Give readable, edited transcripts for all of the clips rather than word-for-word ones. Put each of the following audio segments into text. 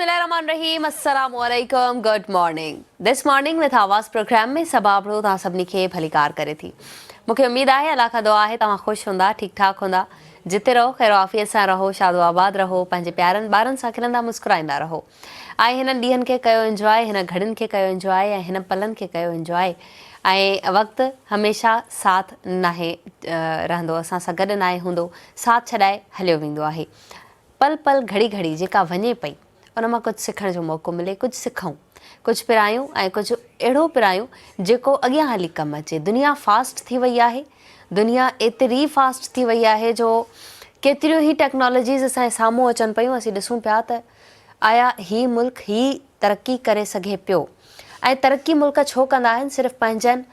بسم الله الرحمن الرحيم السلام عليڪم good morning this morning with Awaz programme ۾ Saba Abro توهان سڀني کي ڀليڪار ڪري ٿي مون کي اميد آهي الله کان دعا آهي توهان خوش هوندا ٺيڪ ٺاڪ هوندا جتي رهو خير عافيت سان رهو شاد و آباد رهو پنهنجي پيارن ٻارن سان کلندا مسڪرائيندا رهو ۽ هنن ڏينهن کي ڪيو انجواء هن گهڙين کي ڪيو انجواء ۽ هن پلن کي ڪيو انجواء ۽ وقت هميشه ساٿ ناهي رهندو اسان سان گڏ ناهي هوندو ساٿ ڇڏائي هليو ويندو آهي پل پل گهڙي گهڙي جيڪا وڃي پئي ان مان ڪجهه سکڻ جو موقعو ملي ڪجهه سکون ڪجهه پرايون ۽ ڪجهه اهڙو پرايون جيڪو اڳيان هلي ڪم اچي دنيا فاسٽ ٿي وئي آهي دنيا ايتري فاسٽ ٿي وئي آهي جو ڪيتريون ئي ٽيڪنالاجيز اسان جي سامهون اچن پيون اسين ڏسون پيا ته آيا هي ملڪ هي ترقي ڪري سگهي پيو ۽ ترقي ملڪ ڇو ڪندا آهن صرف پنهنجن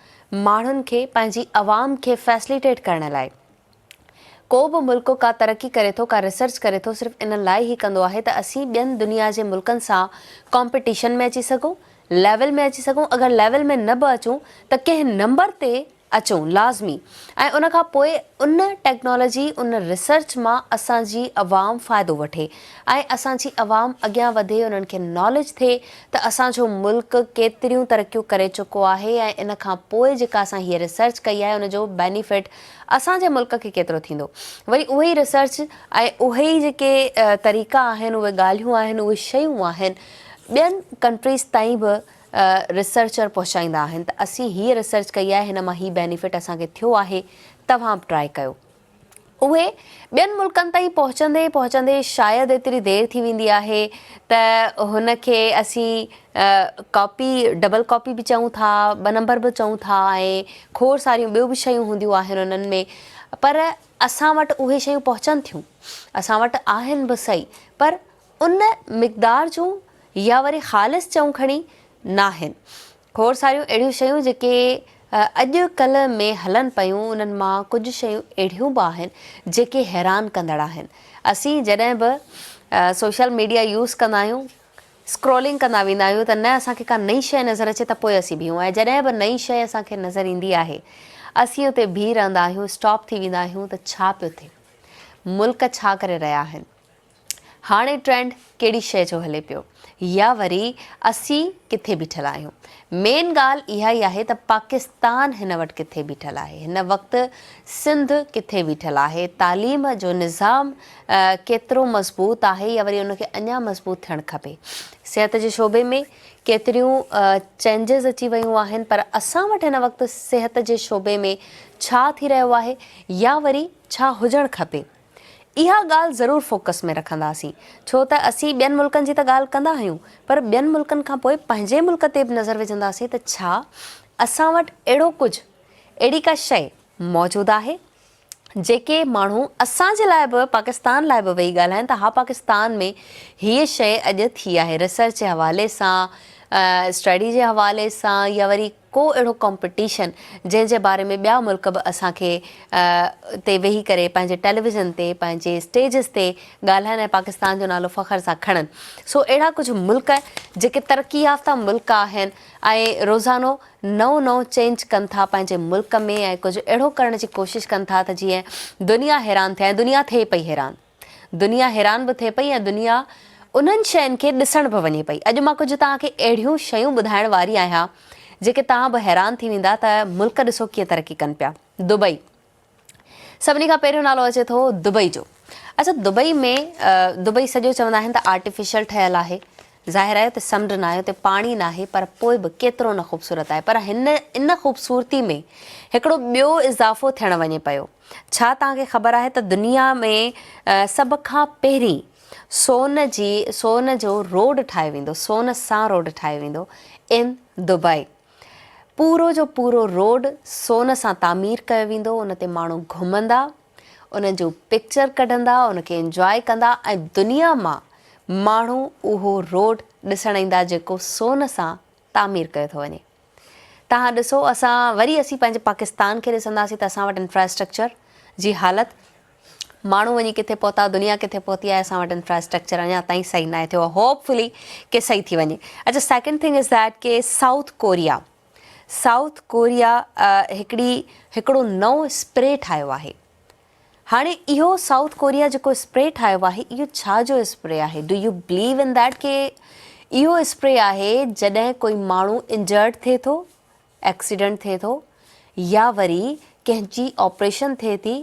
ماڻهن کي پنهنجي عوام کي فيسليٽيٽ ڪرڻ لاء ڪو به ملڪ ڪا ترقي ڪري ٿو، ڪا ريسرچ ڪري ٿو صرف ان لاء هي ڪندو آهي ته اسين ٻين دنيا جي ملڪن سان ڪامپيٽيشن ۾ اچي سگهون، ليول ۾ اچي سگهون، اگر ليول ۾ نه به اچون ته ڪنهن نمبر تي اچون لازمي ۽ ان کان پوء ان ٽيڪنالاجي ان ريسرچ مان اسان جي عوام فائدو وٺي ۽ اسان جي عوام اڳيان وڌي انهن کي ناليج ٿئي ته اسان جو ملڪ ڪيتريون ترقيون ڪري چڪو آهي ۽ ان کان پوء جيڪا اسان هيء ريسرچ ڪئي آهي ان جو بينيفٽ اسان جي ملڪ کي ڪيترو ٿيندو؟ وري اهي ئي ريسرچ ۽ اهي ئي جيڪي طريقا آهن، اهي ڳالهيون آهن، اهي شيون آهن ٻين ڪنٽريز تائين به ريسرچر پهچائيندا آهن ته اسين هيء ريسرچ ڪئي آهي هن مان هي بينيفٽ اسان کي ٿيو آهي توهان به ٽرائي ڪيو. اهي ٻين ملڪن تائين پهچندي پهچندي شايد ايتري دير ٿي ويندي آهي ته هن کي اسين ڪاپي ڊبل ڪاپي به چئون ٿا ٻه نمبر به چئون ٿا ۽ کوڙ ساريون ٻيون به شيون هونديون آهن انهن ۾ پر اسان وٽ اهي شيون پهچن ٿيون اسان وٽ آهن به سهي پر ان مقدار جون يا وري خالص چئون کڻي ناهن کوڙ ساريون اهڙيون شيون جيڪي اڄ ڪلهه ۾ هلن پيون انهن مان ڪجهه شيون اهڙيون به آهن جيڪي حيران ڪندڙ آهن. اسين جڏهن به سوشل ميڊيا يوز ڪندا آهيون اسڪرولنگ ڪندا ويندا آهيون ته نه اسان کي ڪا نئين شيء نظر اچي ته پوء اسين بيهون ۽ جڏهن به نئين شيء اسان کي نظر ايندي آهي اسين اتي بيهي رهندا آهيون اسٽاپ ٿي ويندا آهيون ته ڇا پيو ٿئي ملڪ ڇا ڪري رهيا آهن. هاڻي ٽرينڊ ڪهڙي شيء جو هلي پيو يا وري اسين ڪٿي بيٺل آهيون. مين ڳالهه اها ئي آهي ته پاڪستان هن وٽ ڪٿي بيٺل آهي، هن وقت سنڌ ڪٿي بيٺل آهي، تعليم جو نظام ڪيترو مضبوط آهي يا وري ان کي اڃا مضبوط ٿيڻ کپي. صحت جي شعبي ۾ ڪيتريون چينجز اچي ويون آهن پر اسان وٽ هن وقت صحت جي شعبي ۾ ڇا ٿي رهيو آهي يا وري ڇا هجڻ کپي. اها ڳالهه ضرور فوڪس ۾ رکنداسين ڇو ته اسين ٻين ملڪن جي ته ڳالهه ڪندا آهيون پر ٻين ملڪن کان پوء پنهنجي ملڪ تي به نظر وجهنداسين ته ڇا اسان وٽ اهڙو ڪجهه اهڙي ڪا شيء موجود آهي جيڪي ماڻهو اسان جي لاء به پاڪستان لاء به ويهي ڳالهائن ته ها پاڪستان ۾ هيء شيء اڄ ٿي آهي ريسرچ جي حوالي سان اسٽڊي جي حوالي سان يا وري ڪو اهڙو ڪامپٽيشن جنهن جي باري ۾ ٻيا ملڪ به اسان کي تي ويهي ڪري پنهنجي ٽيليويزن تي پنهنجي اسٽيجز تي ڳالهائن ۽ پاڪستان جو نالو فخر سان کڻن سو اهڙا ڪجهه ملڪ جيڪي ترقي يافته ملڪ آهن ۽ روزانو نئون نئون چينج ڪن ٿا پنهنجي ملڪ ۾ ۽ ڪجهه اهڙو ڪرڻ جي ڪوشش ڪن ٿا ته جيئن دنيا حيران ٿئي ۽ دنيا ٿئي پئي حيران. دنيا حيران به ٿئي پئي ۽ دنيا انهن شين کي ڏسڻ به وڃي پئي. اڄ مان ڪجهه توهان کي اهڙيون شيون ٻڌائڻ واري آهيان جيڪي توهان به حيران ٿي ويندا ته ملڪ ڏسو ڪيئن ترقي ڪن پيا. دبئي سڀني کان پهريون نالو اچي ٿو دبئي جو. اڇا دبئي ۾ دبئي سڄو چوندا آهن ته آرٽيفيشل ٺهيل آهي. ظاهر آهي اتي سمنڊ ناهي اتي پاڻي ناهي پر پوء به ڪيترو نه خوبصورت آهي پر هن ان خوبصورتي ۾ هڪڙو ٻيو اضافو ٿيڻ وڃي پيو. ڇا توهان کي خبر آهي ته دنيا ۾ سڀ کان پهرين سون جي سون جو روڊ ٺاهيو ويندو سون سان روڊ ٺاهيو ويندو ان دبئي پورو جو پورو روڊ سون سان تعمير ڪيو ويندو ان تي ماڻهو گهمندا ان جو پڪچر ڪڍندا ان کي انجواء ڪندا ۽ دنيا مان ماڻهو اهو روڊ ڏسڻ ايندا جيڪو سون سان تعمير ڪيو ٿو وڃي. توهان ڏسو اسان وري اسين پنهنجي پاڪستان کي ڏسنداسين ته اسان وٽ انفراسٽرڪچر جي حالت ماڻهو وڃي ڪٿي پهتا دنيا ڪٿي پهتي آهي اسان وٽ انفراسٽرڪچر اڃا تائين صحيح ناهي ٿيو هوپ فلي ڪي صحيح ٿي وڃي اچا second thing is that K south Korea south Korea هڪڙي هڪڙو نئون اسپري ٺاهيو آهي. هاڻي اهو سائوٿ ڪوريا جيڪو اسپري ٺاهيو آهي اهو ڇا جو اسپري آهي do you believe in that ڪي اهو اسپري آهي جڏهن ڪوئي ماڻهو انجرڊ ٿئي ٿو ايڪسيڊنٽ ٿئي ٿو يا وري ڪنهن جي آپريشن ٿئي ٿي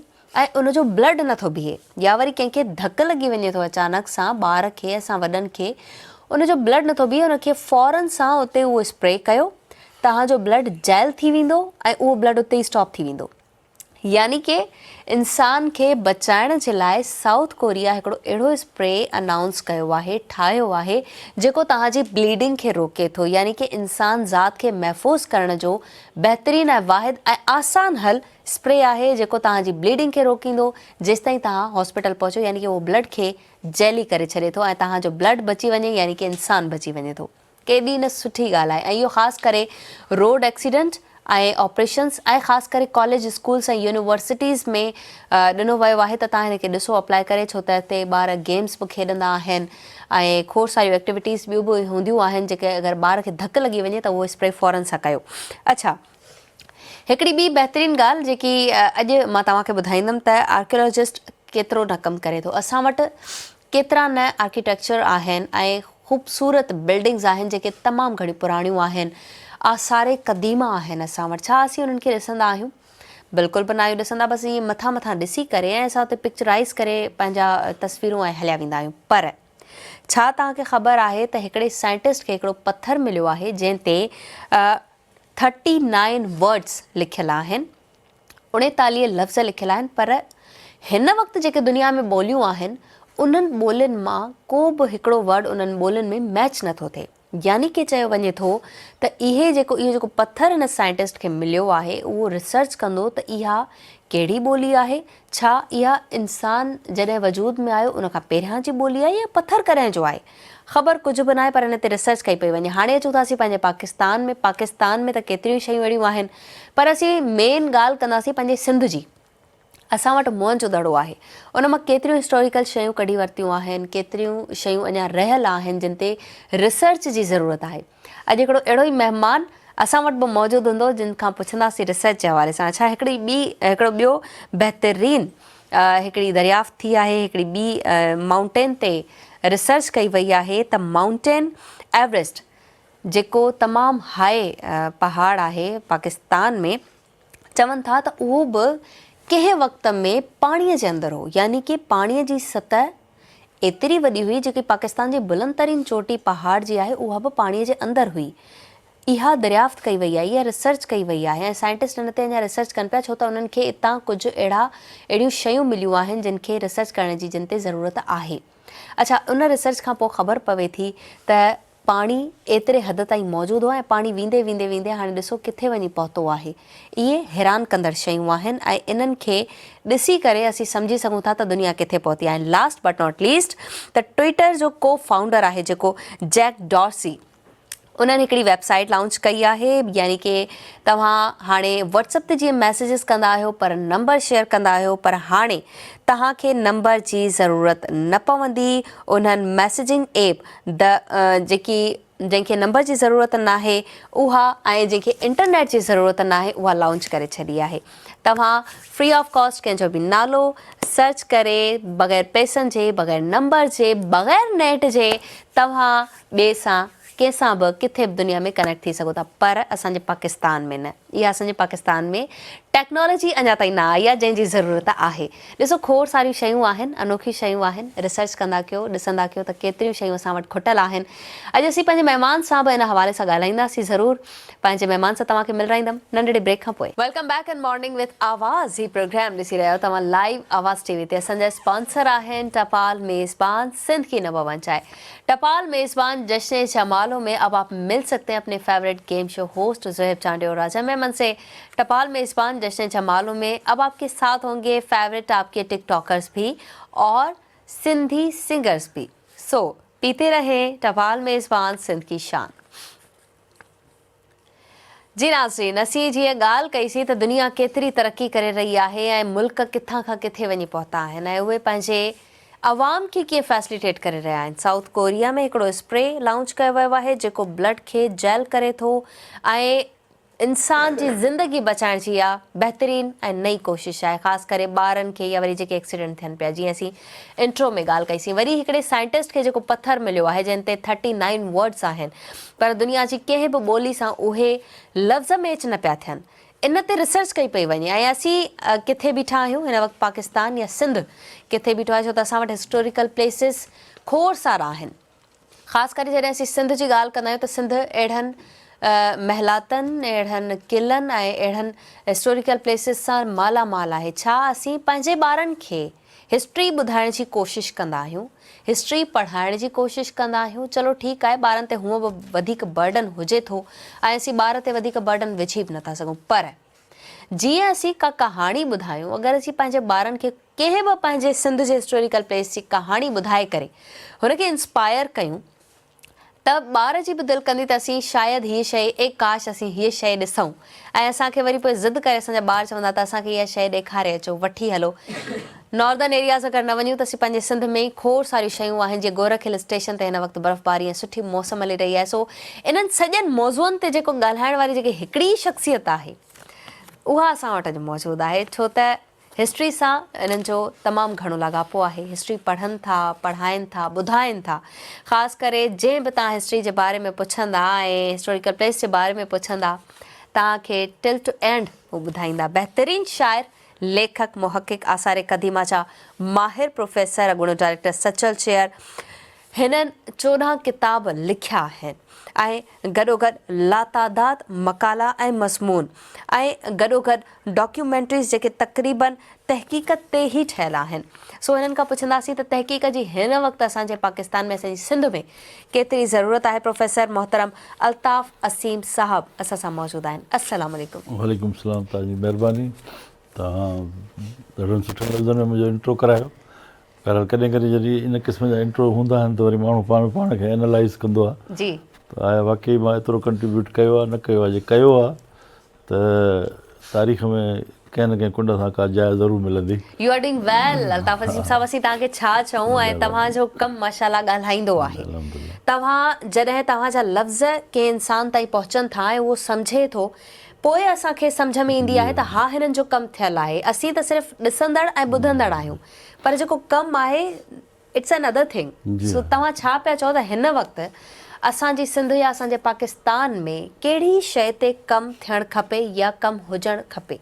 ۽ ان جو بلڊ نٿو بيهي يا وري ڪنهن کي ڌڪ لڳي وڃي ٿو اچانڪ سان ٻار کي اسان وڏن کي ان جو بلڊ نٿو بيهي ان کي فورن سان اتي اهو اسپري ڪيو توهان جو بلڊ جيل ٿي ويندو ۽ اهو بلڊ اتي ئي اسٽاپ ٿي ويندو. يعني ڪي انسان کي بچائڻ جي لاء سائوٿ ڪوريا هڪڙو اهڙو اسپري انائونس ڪيو آهي، ٺاهيو آهي، جيڪو توهان جي بليڊنگ کي روڪي ٿو، يعني ڪي انسان ذات کي محفوظ ڪرڻ جو بهترين ۽ واحد ۽ آسان حل اسپري آهي، جيڪو توهان جي بليڊنگ کي روڪيندو جيستائين توهان هاسپيٽل پهچو، يعني ڪي اهو بلڊ کي جيلي ڪري ڇڏي ٿو ۽ توهان جو بلڊ بچي وڃي يعني ڪي انسان بچي وڃي ٿو. ڪيڏي نه سٺي ڳالهه آهي ۽ اهو خاص ڪري روڊ ايڪسيڊنٽ ۽ آپريشنس ۽ خاص ڪري ڪاليج اسڪولس ۽ يونيورسٽيز ۾ ڏنو ويو آهي ته توهان هن کي ڏسو اپلائي ڪري ڇو ته هتي ٻار گيمز به کيڏندا آهن ۽ کوڙ ساريون ايڪٽيوٽيز ٻيون به هونديون آهن جيڪي اگر ٻار کي ڌڪ لڳي وڃي ته اهو اسپري فورن سان ڪيو اڇا هڪڙي ٻي بهترين ڳالهه جيڪي اڄ مان توهان کي ٻڌائيندم ته آرڪيالاجسٽ ڪيترو نه ڪم ڪري ٿو اسان وٽ ڪيترا نه آرڪيٽيڪچر آهن ۽ خوبصورت بلڊنگز آهن جيڪي تمام گهڻيون پراڻيون آهن آثار قديمه آهن اسان وٽ ڇا اسين انهن کي ڏسندا آهيون بلڪل به ناهيون ڏسندا بس ائين مٿان مٿان ڏسي ڪري ۽ اسان اتي پڪچرائز ڪري پنهنجا تصويرون ۽ هليا ويندا آهيون پر ڇا توهان کي خبر آهي ته هڪڙي سائنٽسٽ کي هڪڙو پٿر مليو آهي جنهن تي ٿرٽي نائن ورڊز لکيل آهن 39 لفظ لکيل آهن پر هن وقت جيڪي دنيا ۾ ٻوليون آهن انهن ٻولين مان ڪو به هڪڙو ورڊ انهن ٻولين ۾ ميچ نه ٿو ٿئي يعني ڪي چيو وڃي ٿو ته اهي جيڪو اهو جيڪو پٿر هن سائنٽسٽ کي مليو آهي اهو ريسرچ ڪندو ته اها ڪهڙي ٻولي آهي ڇا اها انسان جڏهن وجود ۾ آيو ان کان پهريان جي ٻولي آهي يا پٿر ڪڏهن جو آهي خبر ڪجهه به ناهي پر ان تي ريسرچ ڪئي پئي وڃي. هاڻي اچون ٿا اسين پنهنجي پاڪستان ۾، پاڪستان ۾ ته ڪيتريون ئي شيون اهڙيون آهن پر اسين مين ڳالهه ڪنداسين پنهنجي سنڌ جي. اسان وٽ موئن جو دڙو آهي ان مان ڪيتريون هسٽوريڪل شيون ڪڍي ورتيون آهن، ڪيتريون شيون اڃا رهيل آهن جن تي ريسرچ جي ضرورت آهي. اڄ هڪڙو اهڙو ئي مهمان اسان وٽ به موجود هوندو جن کان پڇنداسين ريسرچ جي حوالي سان. اڇا هڪڙي ٻي هڪڙو ٻيو بهترين هڪڙي دريافت ٿي آهي هڪڙي ٻي مائونٽين تي ريسرچ ڪئي وئي آهي ته مائونٽين ايورسٽ جيڪو تمام هاء پهاڙ آهي پاڪستان ۾ چون ٿا ته اهو به ڪنهن وقت ۾ پاڻي جي اندر هو يعني ڪي پاڻي جي سطح ايتري وڏي هئي جيڪي پاڪستان جي بلند ترين چوٽي پهاڙ جي آهي اها به پاڻي جي اندر هئي اها دريافت ڪئي وئي آهي، اها ريسرچ ڪئي وئي آهي ۽ سائنٽسٽ ان تي اڃا ريسرچ ڪن پيا ڇو ته انهن کي اتان ڪجهه اهڙا اهڙيون شيون مليون آهن جن کي ريسرچ ڪرڻ جي جن تي ضرورت آهي. اڇا ان ريسرچ کان پوء خبر پوي ٿي ته پاڻي ايتري حد تائين موجود هو ۽ پاڻي ويندي ويندي ويندي هاڻي ڏسو ڪٿي وڃي پهتو آهي. اهي حيران ڪندڙ شيون آهن ۽ انهن کي ڏسي ڪري اسين سمجهي سگهون ٿا ته دنيا ڪٿي پهتي آهي. لاسٽ بٽ not least ته ٽوئيٽر جو ڪو فائونڊر آهي جيڪو جيڪ ڊارسي انهن هڪڙي ويب سائيٽ لانچ ڪئي آهي يعني ڪي توهان هاڻي واٽس اپ تي جيئن ميسيجز ڪندا آهيو پر نمبر شيئر ڪندا آهيو پر هاڻي توهان کي نمبر جي ضرورت نه پوندي انهن ميسيجنگ ايپ د جيڪي جنهن کي نمبر جي ضرورت ناهي اها ۽ جنهن کي انٽرنيٽ جي ضرورت ناهي اها لانچ ڪري ڇڏي آهي توهان فري آف ڪاسٽ ڪنهن جو به نالو سرچ ڪري بغير پئسن جي بغير نمبر جي بغير نيٽ جي توهان ٻئي سان ڪنهن سان به ڪٿي به دنيا ۾ ڪنيڪٽ ٿي سگهو ٿا پر اسان جي پاڪستان ۾ نه اها اسان جي پاڪستان ۾ ٽيڪنالاجي اڃا تائين نه آئي آهي جنهن جي ضرورت آهي ڏسو کوڙ ساريون شيون آهن انوکيون شيون آهن ريسرچ ڪندا ڪيو ڏسندا ڪيو ته ڪيتريون شيون اسان وٽ کٽل آهن اڄ اسين پنهنجي مهمان سان به ان حوالي سان ڳالهائينداسين ضرور پنهنجي مهمان سان توهان کي ملرائيندم ننڍڙي بريڪ کان پوء. Welcome back in morning with آواز هي پروگرام ڏسي رهيا آهيو توهان لائيو آواز ٽي وي تي اسان جا اسپانسر آهن ٽپال ميزبان سنڌ ڪي نمبر ون چائي ٽپال ميزبان جشن جمالو ۾ اب آپ مل سڪتي هين اپني favourite game show host Zohaib Chandio اور راجا ميمن سي ٽپال ميزبان جشن جمالو ۾ اب آپ ڪي ساٿ هونگي فيورٽ آپ ڪي ٽڪ ٽاڪرز ڀي اور سنڌي سنگرز ڀي سو پيتي رهين ٽپال ميزبان سنڌ ڪي شان. جي ناظرين اسين جيئن ڳالهه ڪئي سين ته دنيا ڪيتري ترقي ڪري رهي آهي ۽ ملڪ ڪٿان کان ڪٿي وڃي پهتا آهن ۽ اهي پنهنجي عوام کي ڪيئن فيسليٽيٽ ڪري رهيا آهن سائوٿ ڪوريا ۾ هڪڙو اسپري لانچ ڪيو ويو آهي جيڪو بلڊ کي جيل ڪري ٿو ۽ انسان جي زندگي بچائڻ جي اها بهترين ۽ نئين ڪوشش آهي خاص ڪري ٻارن کي يا وري جيڪي ايڪسيڊنٽ ٿين پيا جيئن اسين انٽرو ۾ ڳالهه ڪئي سين وري هڪڙي سائنٽسٽ کي جيڪو پٿر مليو آهي جنهن تي ٿرٽي نائين ورڊس آهن پر دنيا جي ڪنهن به ٻولي سان اهي لفظ ميچ نه پيا ٿين ان تي ريسرچ ڪئي پئي وڃي ۽ اسين ڪٿي بيٺا آهيون هن وقت پاڪستان يا سنڌ ڪٿي بيٺو آهي ڇو ته اسان وٽ هسٽوريڪل پليسز کوڙ سارا آهن. خاص ڪري جڏهن اسين سنڌ جي ڳالهه ڪندا آهيون ته سنڌ اهڙن محلاتن، اهڙن قلعن ۽ اهڙن هسٽوريڪل پليسز سان مالا مال آهي. ڇا اسين پنهنجي ٻارن کي هسٽري ٻڌائڻ جي ڪوشش ڪندا آهيون؟ هسٽري پڙهائڻ جي ڪوشش ڪندا آهيون؟ چلو ٺيڪ آهي ٻارن تي هونء به وڌيڪ برڊن هجي ٿو ۽ اسين ٻار تي وڌيڪ برڊن وجهي به نٿا سگهون پر جيئن اسين ڪا ڪهاڻي ٻڌايون، اگر اسين پنهنجي ٻارن کي ڪنهن به پنهنجي سنڌ جي هسٽوريڪل پليس جي ڪهاڻي ٻڌائي ڪري هن کي انسپائر ڪيون ته ٻار جي به دل ڪندي ته اسين شايد هيء شيء اي ڪاش اسين هيء شيء ڏسون ۽ اسان کي وري پوء ضد ڪري اسان جا ٻار چوندا ته اسان کي اها شيء ڏيکاري اچو وٺي هلو ناردرن ايرياز اگر نه وڃون ته اسين پنهنجي سنڌ ۾ ئي کوڙ ساريون شيون آهن جيئن گورک هل اسٽيشن تي هن وقت برفباري ۽ سٺي موسم هلي رهي آهي سو انهن سڄن موضوعن تي جيڪو ڳالهائڻ واري جيڪي هڪڙي ئي شخصيت آهي اها اسان وٽ اڄ موجود آهي ڇو ته هسٽري سان انهن جو تمام گهڻو لاڳاپو آهي هسٽري پڙهن ٿا پڙهائن ٿا ٻڌائن ٿا خاص ڪري جنهن به توهان هسٽري جي باري ۾ پڇندا ۽ هسٽوريڪل پليس جي باري ۾ پڇندا توهان کي ٽل ٽو اينڊ هو ٻڌائيندا بهترين شاعر ليکڪ، محقق، آثار قديمه جا ماهر پروفيسر، اڳوڻو ڊائريڪٽر سچل چيئر، هنن 14 ڪتاب لکيا آهن ۽ گڏوگڏ لاتعداد مقالا ۽ مضمون ۽ گڏوگڏ ڊاڪيومينٽريز جيڪي تقريباً تحقيق تي ئي ٺهيل آهن. سو هنن کان پڇنداسين ته تحقيق جي هن وقت اسان جي پاڪستان ۾ اسان جي سنڌ ۾ ڪيتري ضرورت آهي پروفيسر محترم الطاف اثيم صاحب اسان سان موجود آهن السلام عليڪم. وعليڪم السلام توهان جي مهرباني توهان ڏاڍن سٺن لفظن ۾ منهنجو انٽرو ڪرايو بهرحال ڪڏهن ڪڏهن جڏهن ان قسم جا انٽرو هوندا آهن ته وري ماڻهو پاڻ پاڻ کي اينالائز ڪندو آهي جي ته آيا واقعي مان ايترو ڪنٽريبيوٽ ڪيو آهي نه ڪيو آهي جي ڪيو آهي ته تاريخ ۾ ڪنهن نه ڪنهن ڪنڊ سان ڪا جاء ضرور ملندي. You are doing well Altaf Azeem صاحب اسين توهان کي ڇا چئون ۽ توهان جو ڪم ماشاءالله ڳالهائيندو آهي توهان جڏهن توهان جا لفظ ڪنهن انسان تائين پهچن ٿا ۽ اهو سمجهي ٿو پوء اسان کي سمجهه ۾ ايندي آهي ته ها هنن جو ڪم ٿيل آهي اسين ته صرف ڏسندڙ ۽ ٻڌندڙ آهيون پر جيڪو ڪم آهي it's N other thing سو توهان ڇا پيا چئو ته هن وقت اسان جي سنڌ يا اسان جي پاڪستان ۾ ڪهڙي شيء تي ڪم ٿيڻ کپي يا ڪم هجڻ کپي؟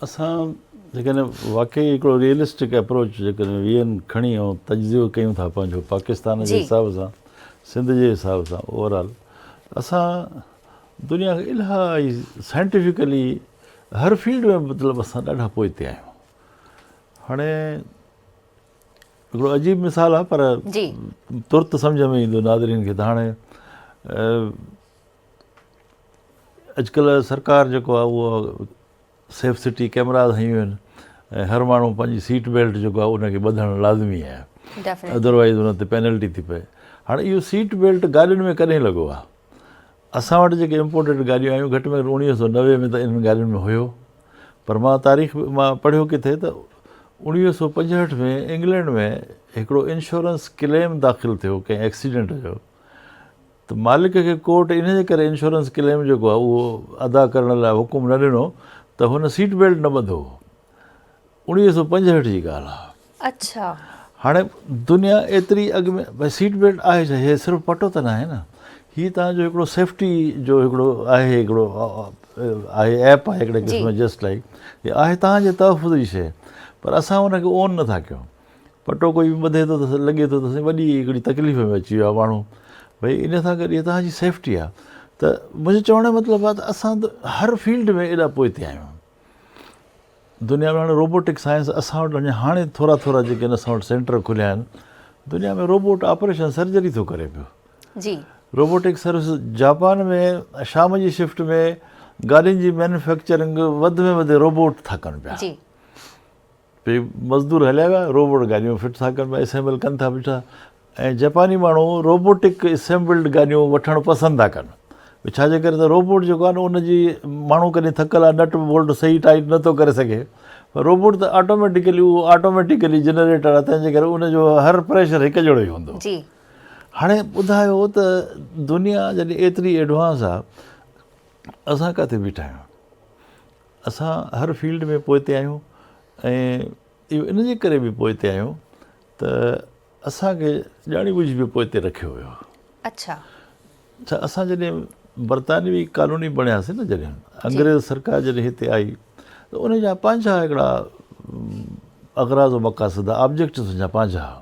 اسان جيڪڏهن واقعي هڪڙو ريئلسٽڪ اپروچ جيڪڏهن ويهن کڻي ۽ تجزيو ڪيون ٿا پنهنجو پاڪستان جي حساب سان سنڌ جي حساب سان اوور آل اسان دنيا کي الاهي سائنٽيفڪلي هر فيلڊ ۾ مطلب اسان ڏاڍا پوئتي آهيون هاڻي هڪڙو عجيب مثال آهي پر ترت سمجهه ۾ ايندو ناظرين کي ته هاڻي اڄڪلهه سرڪار جيڪو آهي اهو سيف سٽي ڪيمراز هنيون آهن ۽ هر ماڻهو پنهنجي سيٽ بيلٽ جيڪو آهي ان کي ٻڌڻ لازمي آهي ادروائز ان تي پينلٽي ٿي پئي هاڻي اهو سيٽ بيلٽ گاڏين ۾ ڪڏهن لڳو آهي اسان وٽ جيڪي امپورٽيڊ گاڏيون آيون گهٽ ۾ گهٽ 1990 ۾ ته انهن گاڏين ۾ هيو پر مان تاريخ مان پڙهيو ڪٿي ته 1965 ۾ انگلينڊ ۾ هڪڙو انشورنس ڪليم داخل ٿيو ڪنهن ايڪسيڊنٽ جو ته مالڪ کي ڪورٽ ان جي ڪري انشورنس ڪليم جيڪو آهي اهو ادا ڪرڻ لاء حڪم نه ڏنو ته هن سيٽ بيلٽ نه ٻڌو هو. 1965 جي ڳالهه آهي. اڇا. هاڻي دنيا ايتري اڳ ۾ ڀئي سيٽ بيلٽ آهي ڇا هي صرف پٽو ته ناهي نه هي توهان جو هڪڙو سيفٽي جو هڪڙو آهي هڪڙو آهي ايپ آهي هڪڙي قسم جسٽ لائڪ هي آهي توهان جي تحفظ جي شيء پر اسان ان کي اون نٿا ڪيون پٽو ڪوئي به ٻڌي ٿو ته لڳي ٿو ته سائين وڏي هڪڙي تڪليف ۾ اچي ويو آهي ماڻهو ڀئي ان سان گڏ هي توهان جي سيفٽي آهي ته منهنجو چوڻ جو مطلب آهي ته اسان ته هر فيلڊ ۾ ايڏا پوئتي آهيون دنيا ۾ هاڻي روبوٽڪ سائنس اسان وٽ اڃا هاڻي ٿورا ٿورا جيڪي آهن اسان وٽ سينٽر کليا آهن دنيا ۾ روبوٽ آپريشن سرجري ٿو ڪري پيو جي روبوٽڪ سروس جاپان ۾ شام جي شفٽ ۾ گاڏين جي مينوفيڪچرنگ وڌ ۾ وڌ روبوٽ ٿا ڪن پيا جي پي مزدور هليا ويا روبوٽ گاڏيون فٽ ٿا ڪن پيا اسيمبل ڪن ٿا بيٺا ۽ جپاني ماڻهو روبوٽڪ اسيمبلڊ گاڏيون وٺڻ پسند ٿا ڪن ڇا جي ڪري ته روبوٽ جيڪو آهي نه ان جي ماڻهو ڪڏهن ٿڪل آهي نٽ بولٽ صحيح ٽائيٽ نٿو ڪري سگهي پر روبوٽ ته آٽوميٽيڪلي اهو آٽوميٽيڪلي جنريٽر آهي تنهن جي ڪري ان جو هر پريشر هڪ جهڙو ئي هوندو جي هاڻي ٻڌايو ته دنيا جڏهن ايتري ايڊوانس آهي اسان ڪاٿي بيٺا آهيون؟ اسان هر فيلڊ ۾ پوئتي آهيون ۽ اهو ان جي ڪري به پوئتي آهيون ته اسان کي ڄاڻي ٻجهي به پوئتي رکيو ويو. اڇا. اڇا اسان جڏهن برطانوي ڪالوني بڻياسين نه جڏهن انگريز سرڪار جڏهن هتي آئي ته ان جا پنهنجا هڪڙا اغراض و مقاصد آبجيڪٽوز ان جا پنهنجا هئا.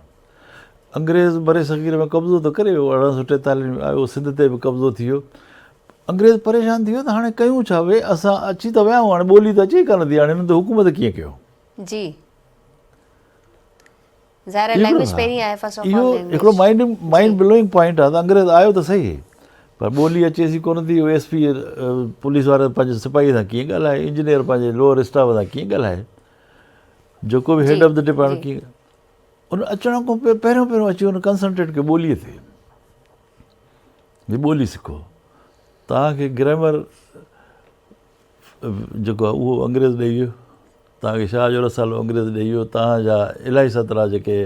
انگريز برصغير ۾ قبضو ته ڪري ويو 1843 ۾ آيو سنڌ تي به قبضو ٿي ويو انگريز پريشان ٿي ويو ته هاڻي ڪيون ڇا وي اسان اچي ته ويا آهيون هاڻي ٻولي ته اچي ئي ڪانه ٿي هاڻي هنن تي حڪومت ڪيئن ڪيون. جي. ظاهر آهي لينگويج پهرين آهي فرسٽ آف آل اهو هڪڙو مائنڊ مائنڊ بلوئنگ پوائنٽ آهي ته انگريز آيو ته صحيح پر ٻولي اچيس ئي ڪونه ٿي ايس پي پوليس واري پنهنجي سپاهي سان ڪيئن ڳالهائي انجنيئر پنهنجي لوئر اسٽاف سان ڪيئن ڳالهائي جيڪو به هيڊ آف the department ڪيئن ان اچڻ کان پوء پهريون پهريون اچي ان ڪنسنٽريٽ ڪيو ٻوليء تي ٻولي سکو توهان کي گرامر جيڪو آهي اهو انگريز ڏئي ويو، توهان کي شاهه جو رسالو انگريز ڏئي ويو، توهان جا الاهي سترا جيڪي